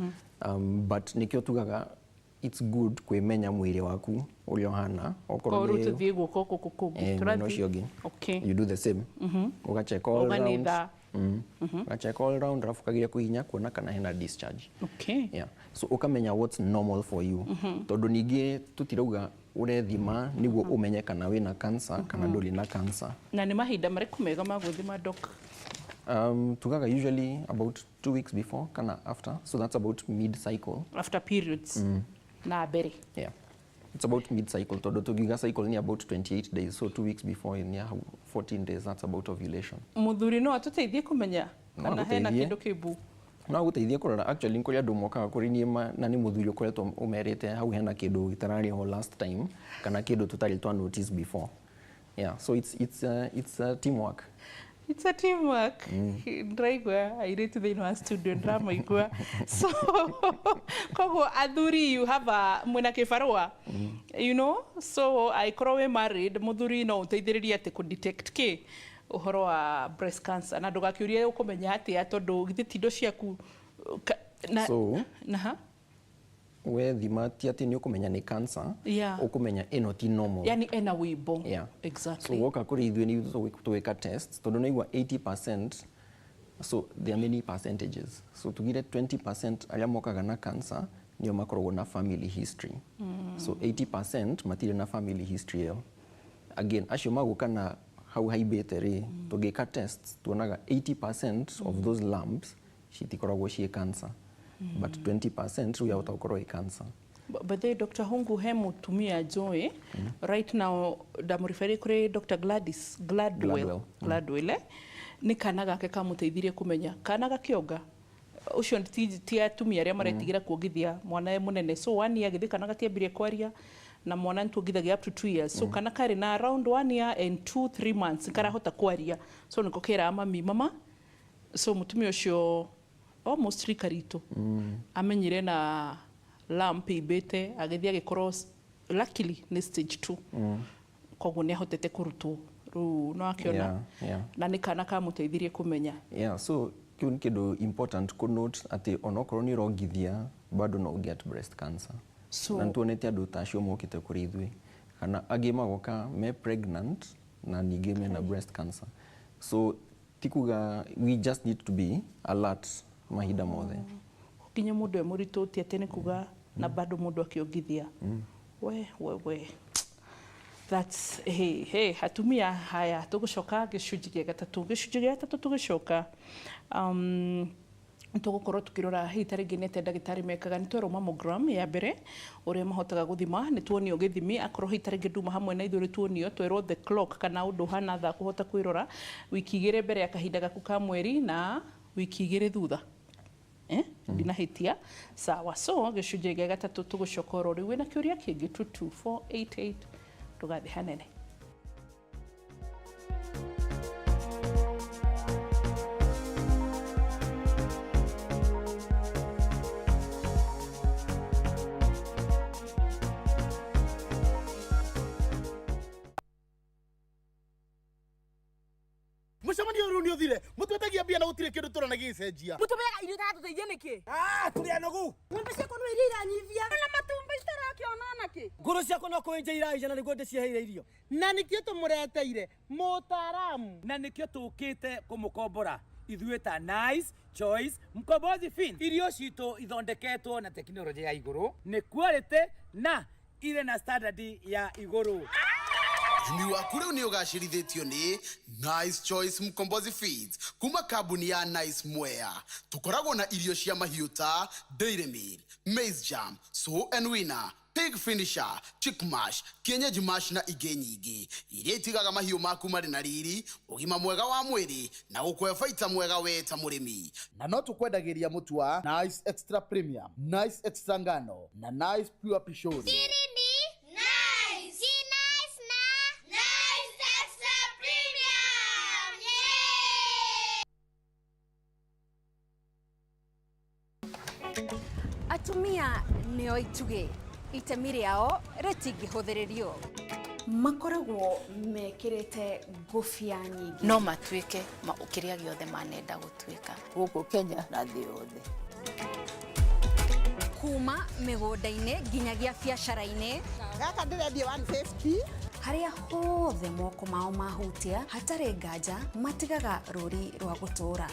But nĩkĩo tugaga it's good kwĩmenya mwĩrĩ waku ũrĩa ũhana. Okorwo rĩu tũthiĩ guoko gũkũ kũngĩ. Mwena ũcio ũngĩ. You do the same. Ũgacheck all round. Ũganitha. Ũgacheck all round arabu ũkageria kũhihinya kuona kana hena discharge. Yeah. So ũkamenya what's normal for you. Tondũ ningĩ tũtirauga ũrethima nĩguo ũmenye kana wĩna cancer kana ndũrĩ na cancer. Na nĩ mahinda marĩkũ mega ma gwĩthima, doc? Tugaga usually about 2 weeks before kana after, so that's about mid cycle. After periods. Na mbere. Yeah. It's about mid cycle tondũ tũngiuga cycle ni about 28 days, so 2 weeks before ni hau 14 days, that's about ovulation. Mũthuri no atũteithie kũmenya No kana hena agũteithie. kĩndũ kĩmbu? No agũteithie kũrora. Actually nĩ kũrĩ andũ mokaga kũrĩ niĩ na nĩ mũthuri ũkoretwo ũmerĩte hau hena kĩndũ gĩtararĩ ho last time kana kĩndũ tũtarĩ twa notice before. Yeah, so it's teamwork. It's a teamwork. Ndĩraigua airĩtu thĩinĩ wa studio ndĩramaigua. So koguo athuri, you have a mwĩna kĩbarũa. So angĩkorwo wĩ married, mũthuri no ũteithĩrĩrie atĩ kũ detect kĩ ũhoro wa breast cancer, na ndũgakĩũrie ũkũmenya atĩa tondũ githĩ ti indo ciaku na, So naha wethima ti atĩ nĩ ũkũmenya nĩ cancer, ũkũmenya ĩno ti normal. Yani ena wĩimbo. So woka kũrĩ ithuĩ nĩ tũgwĩka test tondũ naigua 80%, so there are many percentages, so tugire 20% arĩa mokaga na cancer nĩo makoragwo na family history. So 80% matirĩ na family history ĩyo. Again, acio magũka na hau haimbĩte rĩ, tũngĩka tests tuonaga 80% of those lumps citikoragwo ciĩ cancer, but 20% rĩu yahota gũkorwo ĩ cancer. But then Dr. Hungu, he mutumia njũĩ right now ndamũribere kũrĩ Dr. Gladys Gladwell. Gladwell. Gladwell, eh? Nĩ kana gake kamũteithirie kũmenya kana gakĩonga ũcio ti atumia arĩa maretigĩra kuongithia mwana e mũnene. So 1 year githĩ kana gatiambirie kwaria na mwana nĩtuongithagia up to 2 years. So kana karĩ na around 1 year and 2 3 months karahota kwaria, so nĩko keraga mami, mama. So mũtumia ũcio almost rika ritũ amenyire na lump imbĩte, agĩthiĩ agĩkorwo luckily nĩ stage 2. Koguo nĩ ahotete kũrutwo rĩu no akĩona na nĩ kana kamũteithirie kũmenya. Yeah, so kĩu nĩ kĩndũ important kũ note atĩ onokorwo nĩ ũrongithia bado no get breast cancer. Na nĩtuonete andũ ta acio mokĩte kũrĩ ithuĩ kana angĩ magoka me pregnant na ningĩ mena breast cancer. So ti kuga, we just need to be alert mahinda mothe. Nginya mũndũ e mũritũ ti atĩ nĩ kuga na bado mũndũ akĩongithia. We we we, that's hey hey, atumia haya, tũgũcoka gĩcunjĩ gĩa gatatũ. Gĩcunjĩ gĩa gatatũ tũgĩcoka, tũgũkorwo tũkĩrora hihi ta rĩngĩ nĩ atĩa ndagĩtarĩ mekaga. Nĩ twerwo mammogram ya mbere ũrĩa mahotaga gũthima, nĩ tuonio gĩthimi. Akorwo hihi ta rĩngĩ nduma hamwe na ithuĩ, nĩ tuonio twerwo the clock kana ũndũ ũhana thaa kũhota kwĩrora wiki 2 mbere ya kahinda gaku ka mweri na wiki 2 thutha, eh? Ndinahĩtia? Sawa. So gĩcunjĩ gĩa gatatũ tũgũcoka oro rĩu. Wĩna kĩũria kĩngĩ, 22488, ndũgathiĩ hanene. Mũcemanio ũyũ rĩu nĩ ũthire, mũtwetagia mbia na gũtirĩ kĩndũ tũrona gĩgĩcenjia. Mũtũmĩaga irio itaratũteithia nĩkĩ? Tũrĩ anogu. Ng'ombe ciakwa no iria iranyivia na matumbĩ citarakĩona nakĩ. Ngũrũ ciakwa no kũenja iraija na nĩguo ndĩciheire irio. Na nĩkĩo tũmũreteire mũtaaramu. Na nĩkĩo tũkĩte kũmũkombora ithuĩ ta Nice Choice Mkombozi Fin. Irio citũ ithondeketwo na tekinoronjĩ ya igũrũ, nĩ quality na irĩ na standard ya igũrũ. Ũrĩmi waku rĩu nĩ ũgacĩrithĩtio nĩ Nice Choice Mkombozi Feeds kuma kambuni ya Nice Mwea. Tũkoragwo na irio cia mahiũ ta Dairy Meal, Maize Jam, Sow and Winner, Pig Finisher, Chick Mash, Kienyeji Mash na ingĩ nyingĩ iria itigaga mahiũ maku marĩ na riri, ũgima mwega wa mwĩrĩ na gũkũhe baita mwega we ta mũrĩmi. Na no tũkwendagĩria mũtu wa Nice Extra Premium, Nice Extra Ngano na Nice Pure Pishori. Siri ni nice. Si nice na nice extra premium. Yeah! Atumia nĩo itugĩ, itemi rĩao rĩtingĩhũthĩrĩrio. Makoragwo mekĩrĩte ngũbia nyingĩ. No matuĩke kĩrĩa gĩothe manenda gũtuĩka. Gũkũ Kenya na thĩ yothe. Kuma mĩgũnda-inĩ nginyagia biacara-inĩ. Gaka ndĩrendia 150. Harĩa hothe moko mao mahutia hatarĩ nganja matigaga rũri rwa gũtũũra.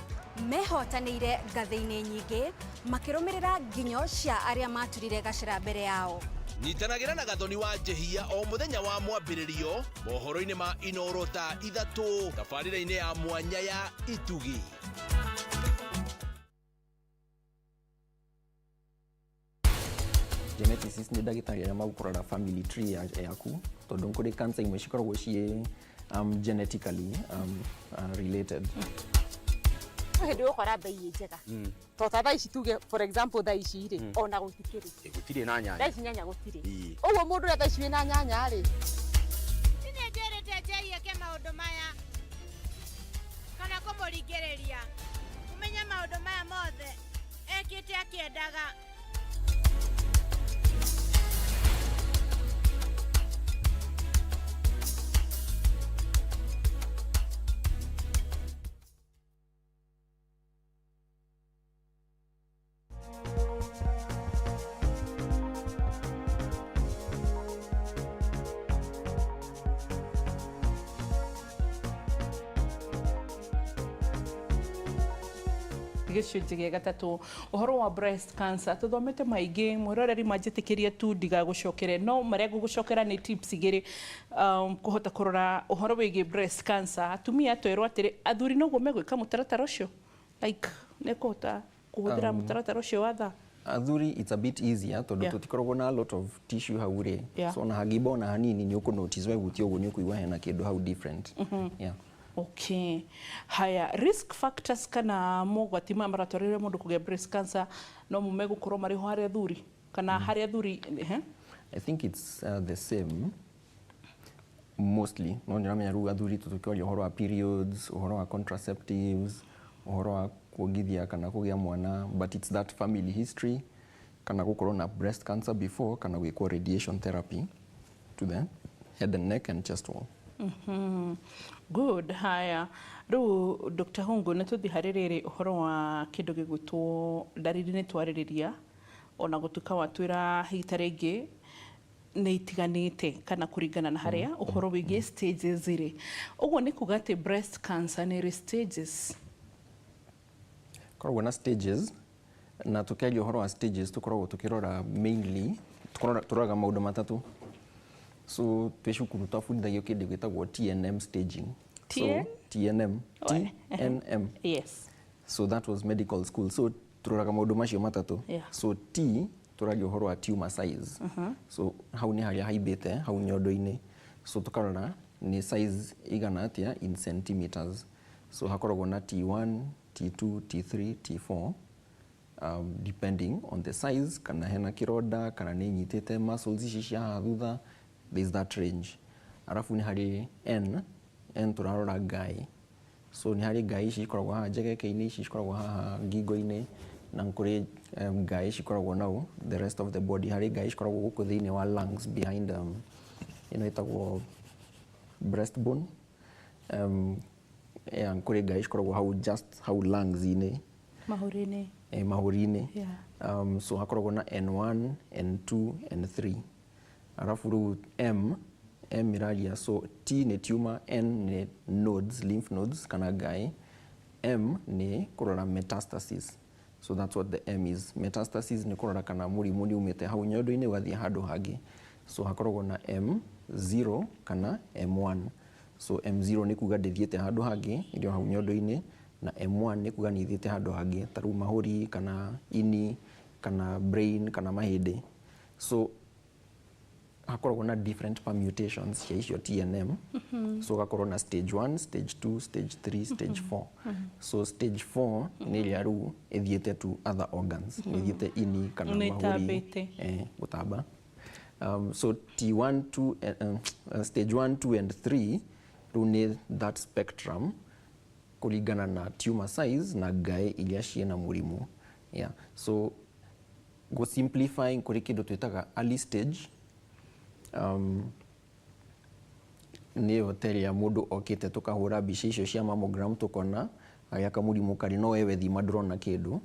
Mehotanĩire ngathĩ-inĩ nyingĩ makĩrũmĩrĩra nginyo cia arĩa maturire gacĩra mbere yao. Nyitanagĩra na Gathoni wa Njĩhia o mũthenya wa mwambĩrĩrio mohoro-inĩ ma Inoro thaa 3 tabarĩra-inĩ ya mwanya ya Itugi. Geneticist nĩ ndagĩtarĩ arĩa magũkũrora family tree yaku tondũ kũrĩ cancer imwe cikoragwo ciĩ genetically related. Hĩndĩ ũgũkora mbei ĩ njega to ta thaa ici tuge, for example, thaa ici rĩ, ona gũtikĩrĩ. Gũtirĩ na nyanya. Thaa ici nyanya gũtirĩ. Ũguo mũndũ ũrĩa thaa ici wĩna nyanya rĩ. Nĩ njĩrĩte Njeri eke maũndũ maya kana kũmũringĩrĩria ũmenye maũndũ maya mothe ekĩte akĩendaga. Gĩcunjĩ gĩa gatatũ, ũhoro wa breast cancer tũthomete maingĩ. Mwĩroreri manjĩtĩkĩrie tu ndigagũcokere, no marĩa ngũgũcokera nĩ tips igĩrĩ kũhota kũrora ũhoro wĩgiĩ breast cancer. Atumia twerwo atĩrĩ, athuri noguo megwĩka mũtaratara ũcio, like nĩ kũhota kũhũthĩra mũtaratara ũcio wa thaa. Athuri it's a bit easier tondũ tũtikoragwo na a lot of tissue hau rĩ. So ona hangĩimba ona hanini nĩ ũkũ notice, wehutia ũguo nĩ ũkũigua hena kĩndũ hau different. Yeah. Okay. Haya, risk factors kana mogwati maya maratwarĩrĩria mũndũ kũgĩa breast cancer no mo megũkorwo marĩ ho harĩ athuri kana harĩ athuri? I think it's the same mostly. No nĩũramenya rĩu athuri tũkĩaria ũhoro wa periods, ũhoro wa contraceptives, ũhoro wa kuongithia kana kũgĩa mwana, but it's that family history kana gũkorwo na breast cancer before kana gwĩkwo radiation therapy to the head and neck and chest wall. Good. Haya, rĩu Dr. Hungu, nĩ tũthiĩ harĩ rĩrĩ ũhoro wa kĩndũ gĩgwĩtwo ndariri. Nĩ twarĩrĩria ona gũtuĩka watwĩra hita rĩngĩ nĩ itiganĩte kana kũringana na harĩa ũhoro wĩgiĩ stages rĩ, ũguo nĩ kuga atĩ breast cancer nĩ ĩrĩ stages? Koragwo na stages, na tũkĩaria ũhoro wa stages tũkoragwo tũkĩrora mainly tũroraga maũndũ matatũ. So twĩ cukuru twabundithagio kĩndũ gĩtagwo TNM staging. TN? So, TNM. TNM. Yes. So that was medical school. So tũroraga maũndũ macio matatũ. So T tũraria ũhoro wa tumor size. So hau nĩ harĩa haimbĩte hau nyondo-inĩ. So tũkarora nĩ size igana atĩa in centimeters. So hakoragwo na T1, T2, T3, T4, depending on the size kana hena kĩronda kana nĩ inyitĩte muscles ici cia haha thutha, there's that range. Arabu nĩ harĩ N, N tũrarora ngai. So nĩ harĩ ngai ici ikoragwo haha njegeke-inĩ, ici cikoragwo haha ngingo-inĩ, na kũrĩ ngai cikoragwo nau the rest of the body. Harĩ ngai cikoragwo gũkũ thĩinĩ wa lungs behind ĩno ĩtagwo breastbone. Yeah, kũrĩ ngai cikoragwo hau just hau lungs-inĩ. Mahũri-inĩ. Mahũri-inĩ. Yeah. So hakoragwo na N1, N2, N3. Arabu rĩu M, M ĩraria, so T nĩ tumor, N nĩ nodes, lymph nodes kana ngai, M nĩ kũrora metastasis. So that's what the M is. Metastasis nĩ kũrora kana mũrimũ nĩ umĩte hau nyondo-inĩ ũgathiĩ handũ hangĩ. So hakoragwo na M, M0 kana M1. So M0 nĩ kuga ndĩthiĩte handũ hangĩ, ĩrĩ o hau nyondo-inĩ, na M1 nĩ kuga nĩ ĩthiĩte handũ hangĩ, ta rĩu mahũri kana ini kana brain kana mahĩndĩ. So hakoragwo na different permutations cia icio TNM. So gakorwo na stage 1, stage 2, stage 3, stage 4. So stage 4 nĩ ĩrĩa rĩu ĩthiĩte to other organs, nĩ ĩthiĩte ini kana Nĩ mahũri, ĩtambĩte. Gũtamba. So T1, 2, stage 1, 2 and 3 rĩu nĩ that spectrum kũringana na tumor size na ngaĩ iria ciĩna mũrimũ. Yeah. So go simplifying, kũrĩ kĩndũ twĩtaga early stage, nĩyo ta ĩrĩa mũndũ okĩte tũkahũra mbica icio cia mammogram, tũkona harĩa kamũrimũ karĩ, no we wethima ndũrona kĩndũ.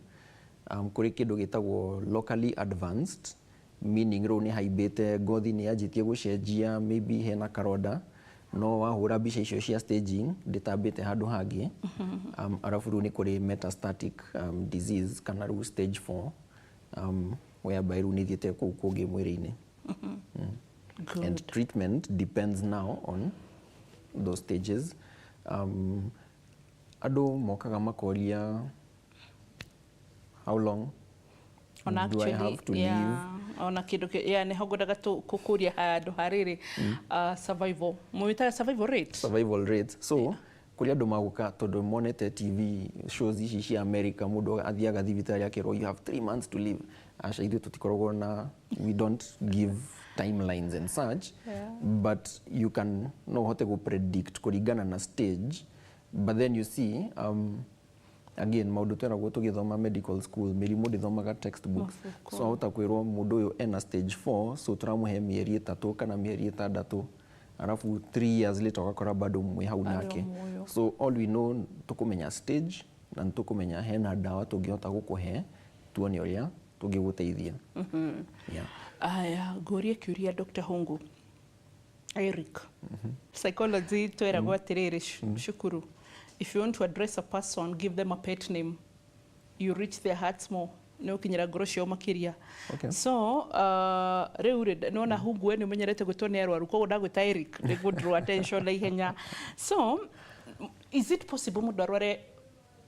Kũrĩ kĩndũ gĩtagwo locally advanced, meaning rĩu nĩ haimbĩte, ngothi nĩ yanjĩtie gũcenjia, maybe hena karonda, no wahũra mbica icio cia staging ndĩtambĩte handũ hangĩ. Arabu rĩu nĩ kũrĩ metastatic disease kana rĩu stage 4, whereby rĩu nĩ ithiĩte kũu kũngĩ mwĩrĩ-inĩ. And treatment depends now on those stages. Andũ mokaga makoria, "How long Ona do I actually, have to live?" Yeah, ona kĩndũ yeah, nĩho ngwendaga kũkũria handũ harĩrĩ, survival, mũwĩtaga survival rate. Survival rate. So kũrĩ andũ magũka tondũ monete TV shows ici cia America, mũndũ athiaga thibitarĩ akerwo, "You have 3 months to live." Aca, ithuĩ tũtikoragwo na, we don't give timelines and such. But you can, no ũhote gũ predict kũringana na stage. But then you see, again, maũndũ tweragwo tũgĩthoma medical school, mĩrimũ ndĩthomaga textbooks. Mabuku. So ahota kwĩrwo mũndũ ũyũ ena stage 4, so tũramũhe mĩeri 3 kana mĩeri 6, arabu 3 years later ũgakora bado mwĩ hau Arĩ o nake. muoyo. So all we know, tũkũmenya stage na nĩtũkũmenya hena ndawa tũngĩhota gũkũhe, tuone ũrĩa tũngĩgũteithia. Yeah. Aya, ngũrie kĩũria, Dr. Hungu Eric. Psychology tweragwo atĩrĩrĩ cukuru, if you want to address a person, give them a pet name, you reach their hearts more, nĩ ũkinyĩra ngoro ciao makĩria. So rĩu rĩ, nĩwona Hungu, we nĩ ũmenyerete gwĩtwo nĩ arwaru, koguo ndagwĩta Eric nĩguo draw attention na ihenya. So is it possible mũndũ arware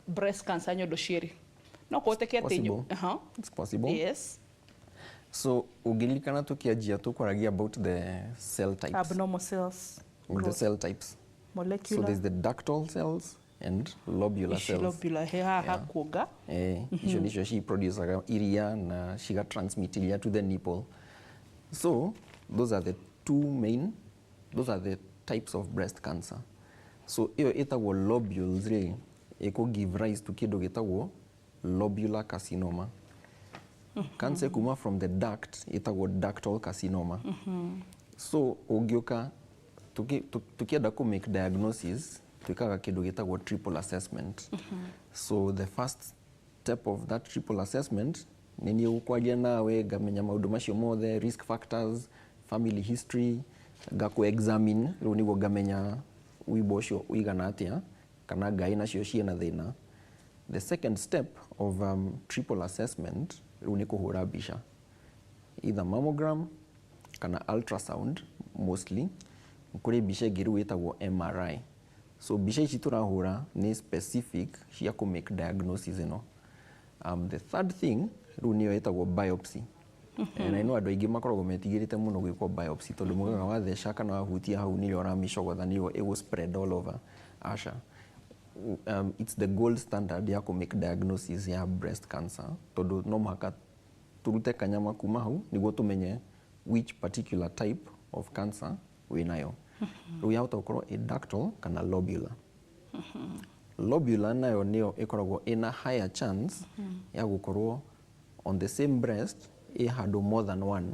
breast cancer nyondo cierĩ? No kũhoteke atĩ Possible. It's possible. So ũngĩririkana tũkĩanjia tũkwaragia about the cell types. Abnormal cells. The Growth. cell types. So Molecular. there's the ductal cells and lobular Ici cells. Lobular he haha kuonga. Icio nicio ci producaga iria na ciga transmit iria to the nipple. So those are the two main, those are the types of breast cancer. So ĩyo ĩtagwo lobules rĩ, ĩkũ give rise to kĩndũ gĩtagwo lobular carcinoma. Cancer kuma from the duct ĩtagwo ductal carcinoma. So ũngĩũka tũkĩenda kũ make diagnosis, twĩkaga kĩndũ gĩtagwo triple assessment. So the first step of that triple assessment nĩ niĩ gũkwaria nawe, ngamenya maũndũ macio mothe, risk factors, family history, ngakũ examine, rĩu nĩguo ngamenya wimbo ũcio ũigana atĩa kana ngai nacio ciĩna thĩna. The second step of triple assessment rĩu nĩ kũhũra mbica, either mammogram kana ultrasound. Mostly kũrĩ mbica ĩngĩ rĩu ĩtagwo MRI. So mbica ici tũrahũra nĩ specific cia kũ make diagnosis ĩno. The third thing rĩu nĩyo ĩtagwo biopsy. Na ino andũ aingĩ makoragwo metigĩrĩte mũno gwĩkwo biopsy tondũ mugaga watheca kana wahutia hau nĩrĩo ũramĩcogotha, nĩrĩo ĩgũ spread all over. Aca, it's the gold standard ya kũ make diagnosis ya breast cancer, tondũ no mũhaka tũrute kanyama kuma hau nĩguo tũmenye which particular type of cancer wĩnayo. Rĩu yahota gũkorwo ĩ ductal kana lobular. Lobular nayo nĩyo ĩkoragwo ĩna higher chance ya gũkorwo on the same breast, ĩ handũ more than one.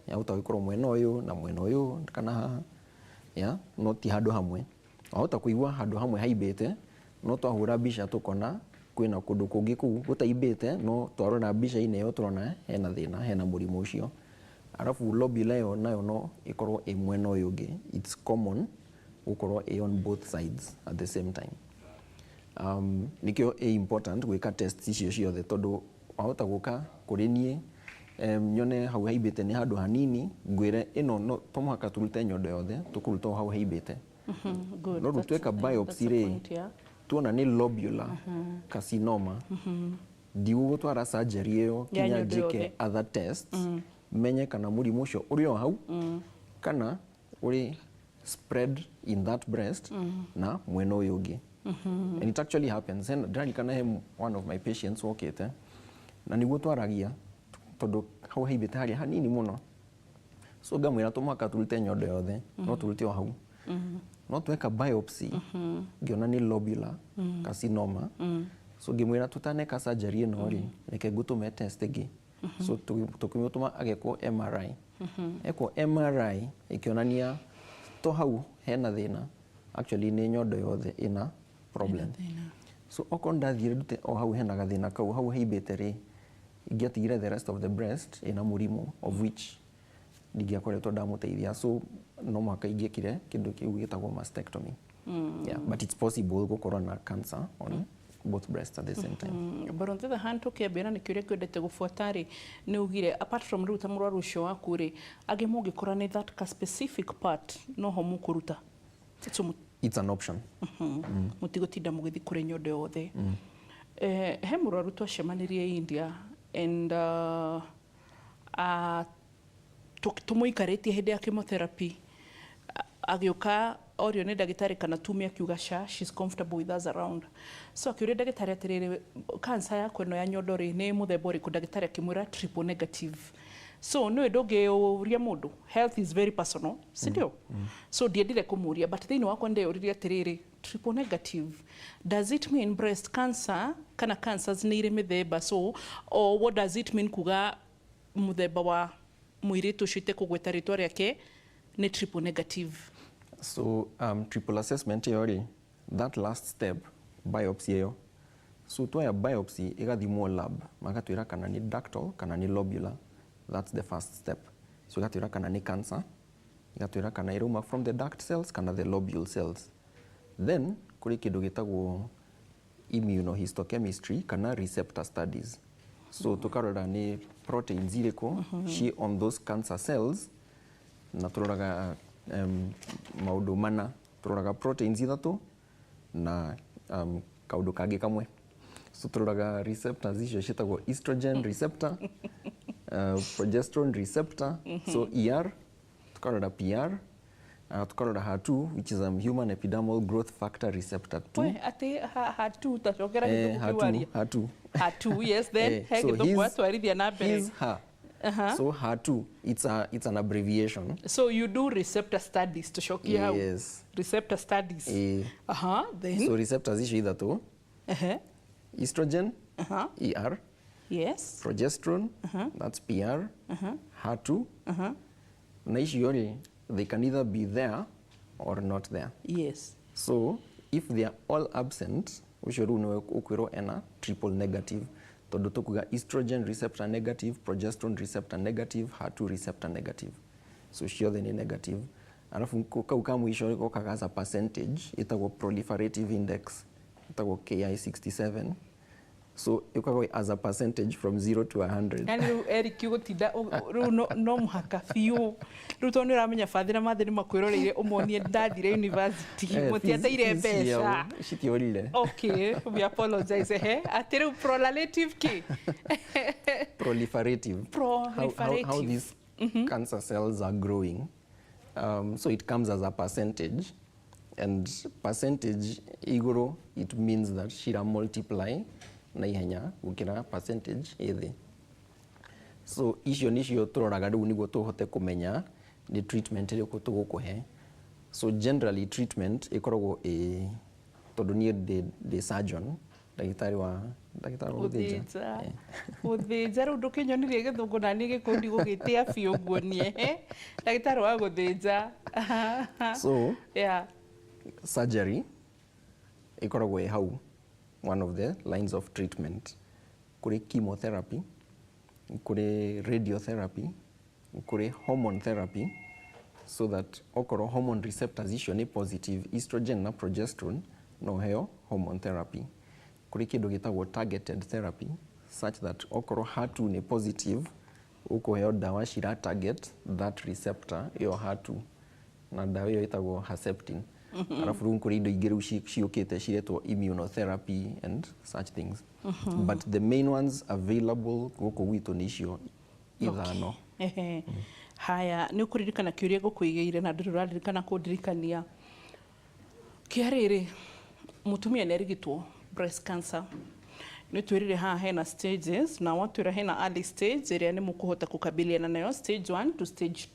Yahota gũkorwo mwena ũyũ na mwena ũyũ kana haha, yeah? No ti handũ hamwe. Wahota kũigua handũ hamwe haimbĩte, no twahũra mbica tũkona kwĩna kũndũ kũngĩ kũu gũtaimbĩte, no twarora mbica-inĩ ĩyo tũrona hena thĩna, hena mũrimũ ũcio. Arabu lobular ĩyo nayo no ĩkorwo ĩ mwena ũyũ ũngĩ. It's common gũkorwo ĩ on both sides at the same time. Nĩkĩo ĩ important gwĩka test icio ciothe, tondũ wahota gũka kũrĩ niĩ Nyone hau haimbĩte nĩ handũ hanini, ngwĩre ĩno no to mũhaka tũrute nyondo yothe, tũkũruta o hau haimbĩte. Good. No rĩu That's- tweka biopsy that's a rĩ, point, yeah. tuona nĩ lobular carcinoma, ndigũgũtwara surgery ĩyo Ya kinya nyondo njĩke yothe. other tests, menye kana mũrimũ ũcio ũrĩ o hau kana ũrĩ spread in that breast na mwena ũyũ ũngĩ. And it actually happens. Ndĩraririkana he one of my patients wokĩte na nĩguo twaragia, tondũ hau haimbĩte harĩa hanini mũno, so ngamwĩra to mũhaka tũrute nyondo yothe, no tũrute o hau. No tweka biopsy, ngĩona nĩ lobular carcinoma, so ngĩmwĩra tũtaneka surgery ĩno rĩ, reke ngũtũme test ĩngĩ. So tũkĩmũtũma agekwo MRI. Ekwo MRI ĩkĩonania to hau hena thĩna, actually nĩ nyondo yothe ĩna problem. So okorwo ndathire ndute o hau hena gathĩna kau hau haimbĩte rĩ, ingĩatigire the rest of the breast ĩna mũrimũ, of which ndingĩakoretwo ndamũteithia. So no mũhaka ingĩekire kĩndũ kĩu gĩtagwo mastectomy. Yeah, but it's possible gũkorwo na cancer on both breasts at the same time. But on the other hand, tũkĩambia na nĩ kĩũria kĩendete gũbuata rĩ, nĩ ugire apart from rĩu ta mũrwaru ũcio waku rĩ, angĩ mũngĩkora nĩ that ka specific part noho mũkũruta, so It's an option. Mũtigũtinda mũgĩthiĩ kũrĩ nyondo yothe. He mũrwaru twacemanirie India and tũmũikarĩtie hĩndĩ ya chemotherapy. Agĩũka orio nĩ ndagĩtarĩ kana tume, akiuga ca she's comfortable with us around, so akĩũria ndagĩtarĩ atĩrĩrĩ, cancer yakwa ĩno ya nyondo rĩ, nĩ mũthemba ũrĩkũ? Ndagĩtarĩ akĩmwĩra triple negative. So nĩũĩ ndũngĩũria mũndũ, health is very personal, si ndio? So ndiendire kũmũria, but thĩinĩ wakwa ndeyũririe atĩrĩrĩ, triple negative, does it mean breast cancer kana cancers nĩ irĩ mĩthemba? So or what does it mean kuga mũthemba wa mũirĩtu ũcio itekũgweta rĩtwa rĩake nĩ triple negative? So triple assessment ĩyo rĩ, that last step, biopsy ĩyo, so twoya biopsy ĩgathimwo lab, magatwĩra kana nĩ ductal kana nĩ lobular. That's the first step. So ĩgatwĩra kana nĩ cancer, ĩgatwĩra kana ĩrauma from the duct cells kana the lobule cells. Then kũrĩ kĩndũ gĩtagwo immunohistochemistry kana receptor studies. So tũkarora nĩ proteins irĩkũ ci on those cancer cells, na tũroraga maũndũ mana. Tũroraga proteins ithatũ na kaũndũ kangĩ kamwe. So tũroraga receptors icio ciĩtagwo estrogen receptor, progesterone receptor, so ER, tukarora PR, tukarora HER2, which is human epidermal growth factor receptor 2. We atĩ hatu tacokera Eh, gĩthũngũ HER2, kĩwaria. HER2. Hatu, yes, then Eh, he so gĩthũngũ atwarithia na mbere. His, her. So HER2, it's an abbreviation. So you do receptor studies, tucokie hau. Yes. Receptor studies. Eh, Aha, then so receptors icio ithatũ, estrogen, ER, progesterone, that's PR, HER2, na icio rĩ, they can either be there or not there. So if they are all absent, ũcio rĩu nĩwe ũkwĩrwo ena triple negative, tondũ tũkuga estrogen receptor negative, progesterone receptor negative, HER2 receptor negative. So ciothe nĩ negative. Arabu kau ka mũico gokaga as a percentage, ĩtagwo proliferative index, ĩtagwo Ki67. So ĩkoragwo as a percentage from 0 to 100. Yani rĩu Eric ũgũtinda rĩu no mũhaka biũ rĩu tondũ nĩ ũramenya bathĩ na mathĩ nĩ makwĩroreire ũmonie ndathire university mũtiateire fees mbeca. Ciao citiorire. Okay, we apologize. Ehe, atĩ rĩu proliferative kĩ? Proliferative. How Proliferative. these cancer cells are growing. So it comes as a percentage, and percentage igũrũ, it means that cira multiply na ihenya gũkĩra percentage ĩ thĩ. So icio nicio tũroraga rĩu nĩguo tũhote kũmenya nĩ treatment ĩrĩkũ tũgũkũhe. So generally treatment ĩkoragwo ĩ, tondũ niĩ ndĩ surgeon, ndagĩtarĩ wa gũthĩnja. Gũthĩnja, gũthĩnja. Rĩu ndũkĩnyonirie gĩthũngũ na niĩ gĩkũyũ ndigũgĩtĩa biũ nguonie. He ndagĩtarĩ wa gũthĩnja. So surgery ĩkoragwo ĩ hau one of the lines of treatment. Kũrĩ chemotherapy, kũrĩ radiotherapy, kũrĩ hormone therapy, so that okorwo hormone receptors icio nĩ positive, estrogen na progesterone, no heo hormone therapy. Kũrĩ kĩndũ gĩtagwo targeted therapy, such that okorwo HER2 nĩ positive, Ũkũheo ndawa cira target that receptor ĩyo HER2, na ndawa ĩyo ĩtagwo Herceptin. Arabu rĩu kũrĩ indo ingĩ rĩu ciũkĩte ciretwo immunotherapy and such things. But the main ones available gũkũ gwitũ nĩ icio ithano. Ehe. Haya, nĩ ũkũririkana kĩũria ngũkũigĩire na ndũrĩ ũraririkana kũndirikania. Kĩa rĩrĩ, mũtumia nĩ arigitwo breast cancer. Nĩ twĩrire haha hena stages, na watwĩra hena early stage ĩrĩa nĩ mũkũhota kũkabiliana nayo, stage 1 to stage,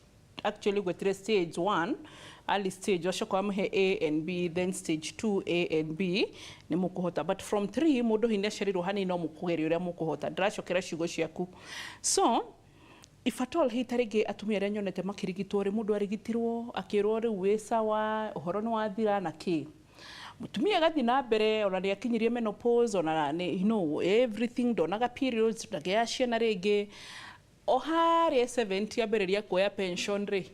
actually gwetire stage 1 early stage, wacoka wamũhe A and B, then stage 2 A and B nĩ mũkũhota, but from 3 mũndũ hinya aciarirwo hanini no mũkũgeria ũrĩa mũkũhota. Ndĩracokera ciugo ciaku. So if at all hita rĩngĩ atumia arĩa nyonete makĩrigitwo rĩ, mũndũ arigitirwo akĩrwo rĩu wĩ sawa, ũhoro nĩ wathira na kĩ, mũtumia agathiĩ na mbere, ona nĩ akinyirie menopause, ona nĩ everything, ndonaga periods, ndagĩaga ciana rĩngĩ, o harĩa 70 ambĩrĩria kuoya pension rĩ,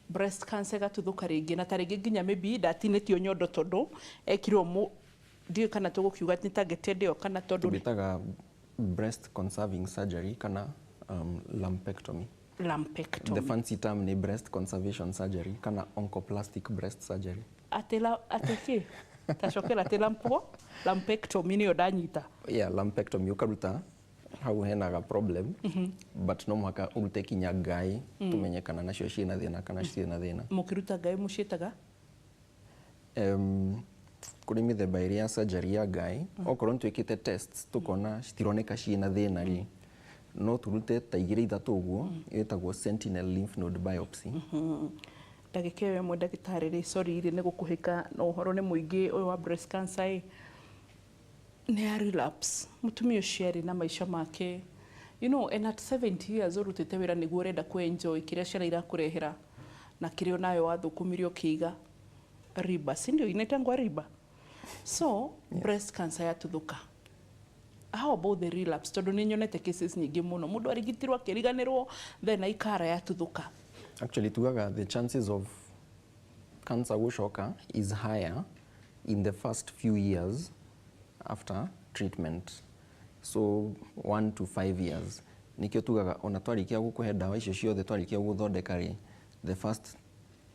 breast cancer ĩgatuthũka rĩngĩ, na ta rĩngĩ nginya maybe ndatinĩtio nyondo tondũ ekirwo mũ ndiũĩ kana tũgũkiuga nĩ targeted ĩyo kana tondũ Tũmĩtaga breast conserving surgery kana lumpectomy. Lumpectomy. The fancy term nĩ breast conservation surgery kana oncoplastic breast surgery. Atĩ la atĩ kĩ tacokera atĩ lumpectomy nĩyo ndanyita. Yeah, lumpectomy ũkaruta hau hena ga problem, but no mũhaka ũrute kinya ngai tũmenye kana nacio ciĩna thĩna kana citirĩ na thĩna. Mũkĩruta ngai mũciĩtaga? Kũrĩ mĩthemba ĩrĩ ya surgery ya ngai. Okorwo nĩ twĩkĩte tests tũkona citironeka ciĩna thĩna rĩ, no tũrute ta igĩrĩ ithatũ ũguo, ĩtagwo sentinel lymph node biopsy. Ndagĩka ĩyo ĩmwe, ndagĩtarĩ rĩ, sorry rĩ, nĩ gũkũhĩka na ũhoro nĩ mũingĩ ũyũ wa breast cancer ĩ, nĩ ya relapse. Mũtumia ũcio arĩ na maica make, and at 70 years ũrutĩte wĩra nĩguo ũrenda kũ enjoy kĩrĩa ciana irakũrehera na kĩrĩa onawe wathũkũmire ũkĩiga riba, si ndio inaitangwa riba? So breast cancer yatuthũka, how about the relapse? Tondũ nĩ nyonete cases nyingĩ mũno, mũndũ arigitirwo akĩriganĩrwo, then aikara yatuthũka. Actually tugaga the chances of cancer gũcoka is higher in the first few years after treatment, so 1 to 5 years. Nikĩo tugaga ona twarĩkia gũkũhe ndawa icio ciothe, twarĩkia gũthondeka rĩ, the first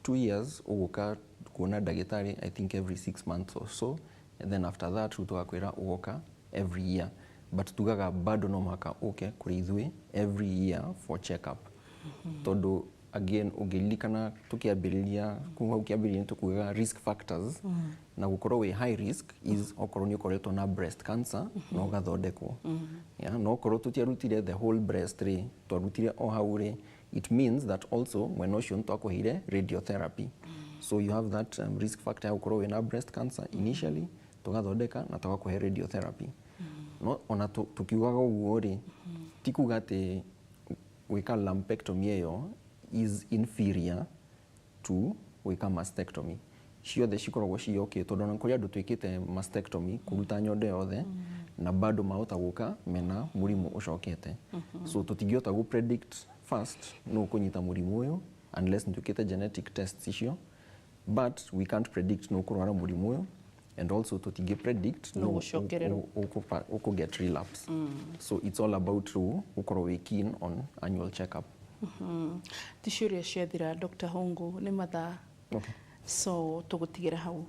2 years ũgũka kuona ndagĩtarĩ, I think every 6 months or so, and then after that rĩu tũgakwĩra ũgoka every year. But tugaga bado no mũhaka ũke kũrĩ ithuĩ every year for check up, tondũ again ũngĩririkana tũkĩambĩrĩria kuma hau kĩambĩrĩria tũkugaga risk factors, na gũkorwo wĩ high risk is okorwo nĩ ũkoretwo na breast cancer na ũgathondekwo. Yeah, no okorwo tũtiarutire the whole breast rĩ, twarutire o hau rĩ, it means that also mwena ũcio nĩ twakũheire radiotherapy. So you have that risk factor ya gũkorwo wĩna breast cancer initially, tũgathondeka na tũgakũhe radiotherapy. No ona tukiugaga ũguo rĩ, ti kuga atĩ gwĩka lumpectomy ĩyo is inferior to gwĩka mastectomy. Ciothe cikoragwo ci okay, tondũ ona kũrĩ andũ twĩkĩte mastectomy, kũruta nyondo yothe, na bado mahota gũka mena mũrimũ ũcokete. So tũtingĩhota gũ predict first nũ ũkũnyita mũrimũ ũyũ unless nĩtwĩkĩte genetic tests icio, but we can't predict nũ ũkũrwara mũrimũ ũyũ, and also tũtingĩ predict nũ nũ ũgũcokererwo. Ũkũ get relapse. So it's all about rĩu gũkorwo wĩ keen on annual check-up. Ti ciũria ciathira, Dr. Hongo, nĩ mathaa. So tũgũtigĩra hau.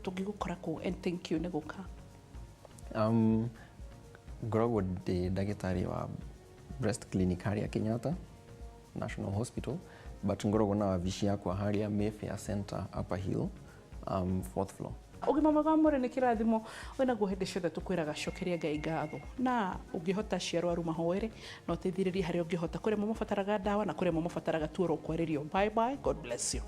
Tũngĩgũkora kũ? And thank you nĩ gũka. Ngoragwo ndĩ ndagĩtarĩ wa breast clinic harĩa Kenyatta National Hospital, but ngoragwo na wabici yakwa harĩa Mayfair Center, Upper Hill, fourth floor. Ũgima mwega wa mwĩrĩ nĩ kĩrathimo wĩnaguo. Hĩndĩ ciothe tũkwĩraga cokeria Ngai ngatho, na ũngĩhota ciarwaru mahoere na ũteithĩrĩrie harĩa ũngĩhota. Kũrĩ amwe mabataraga ndawa na kũrĩ amwe mabataraga tu oro kwarĩrio. Bye bye, God bless you.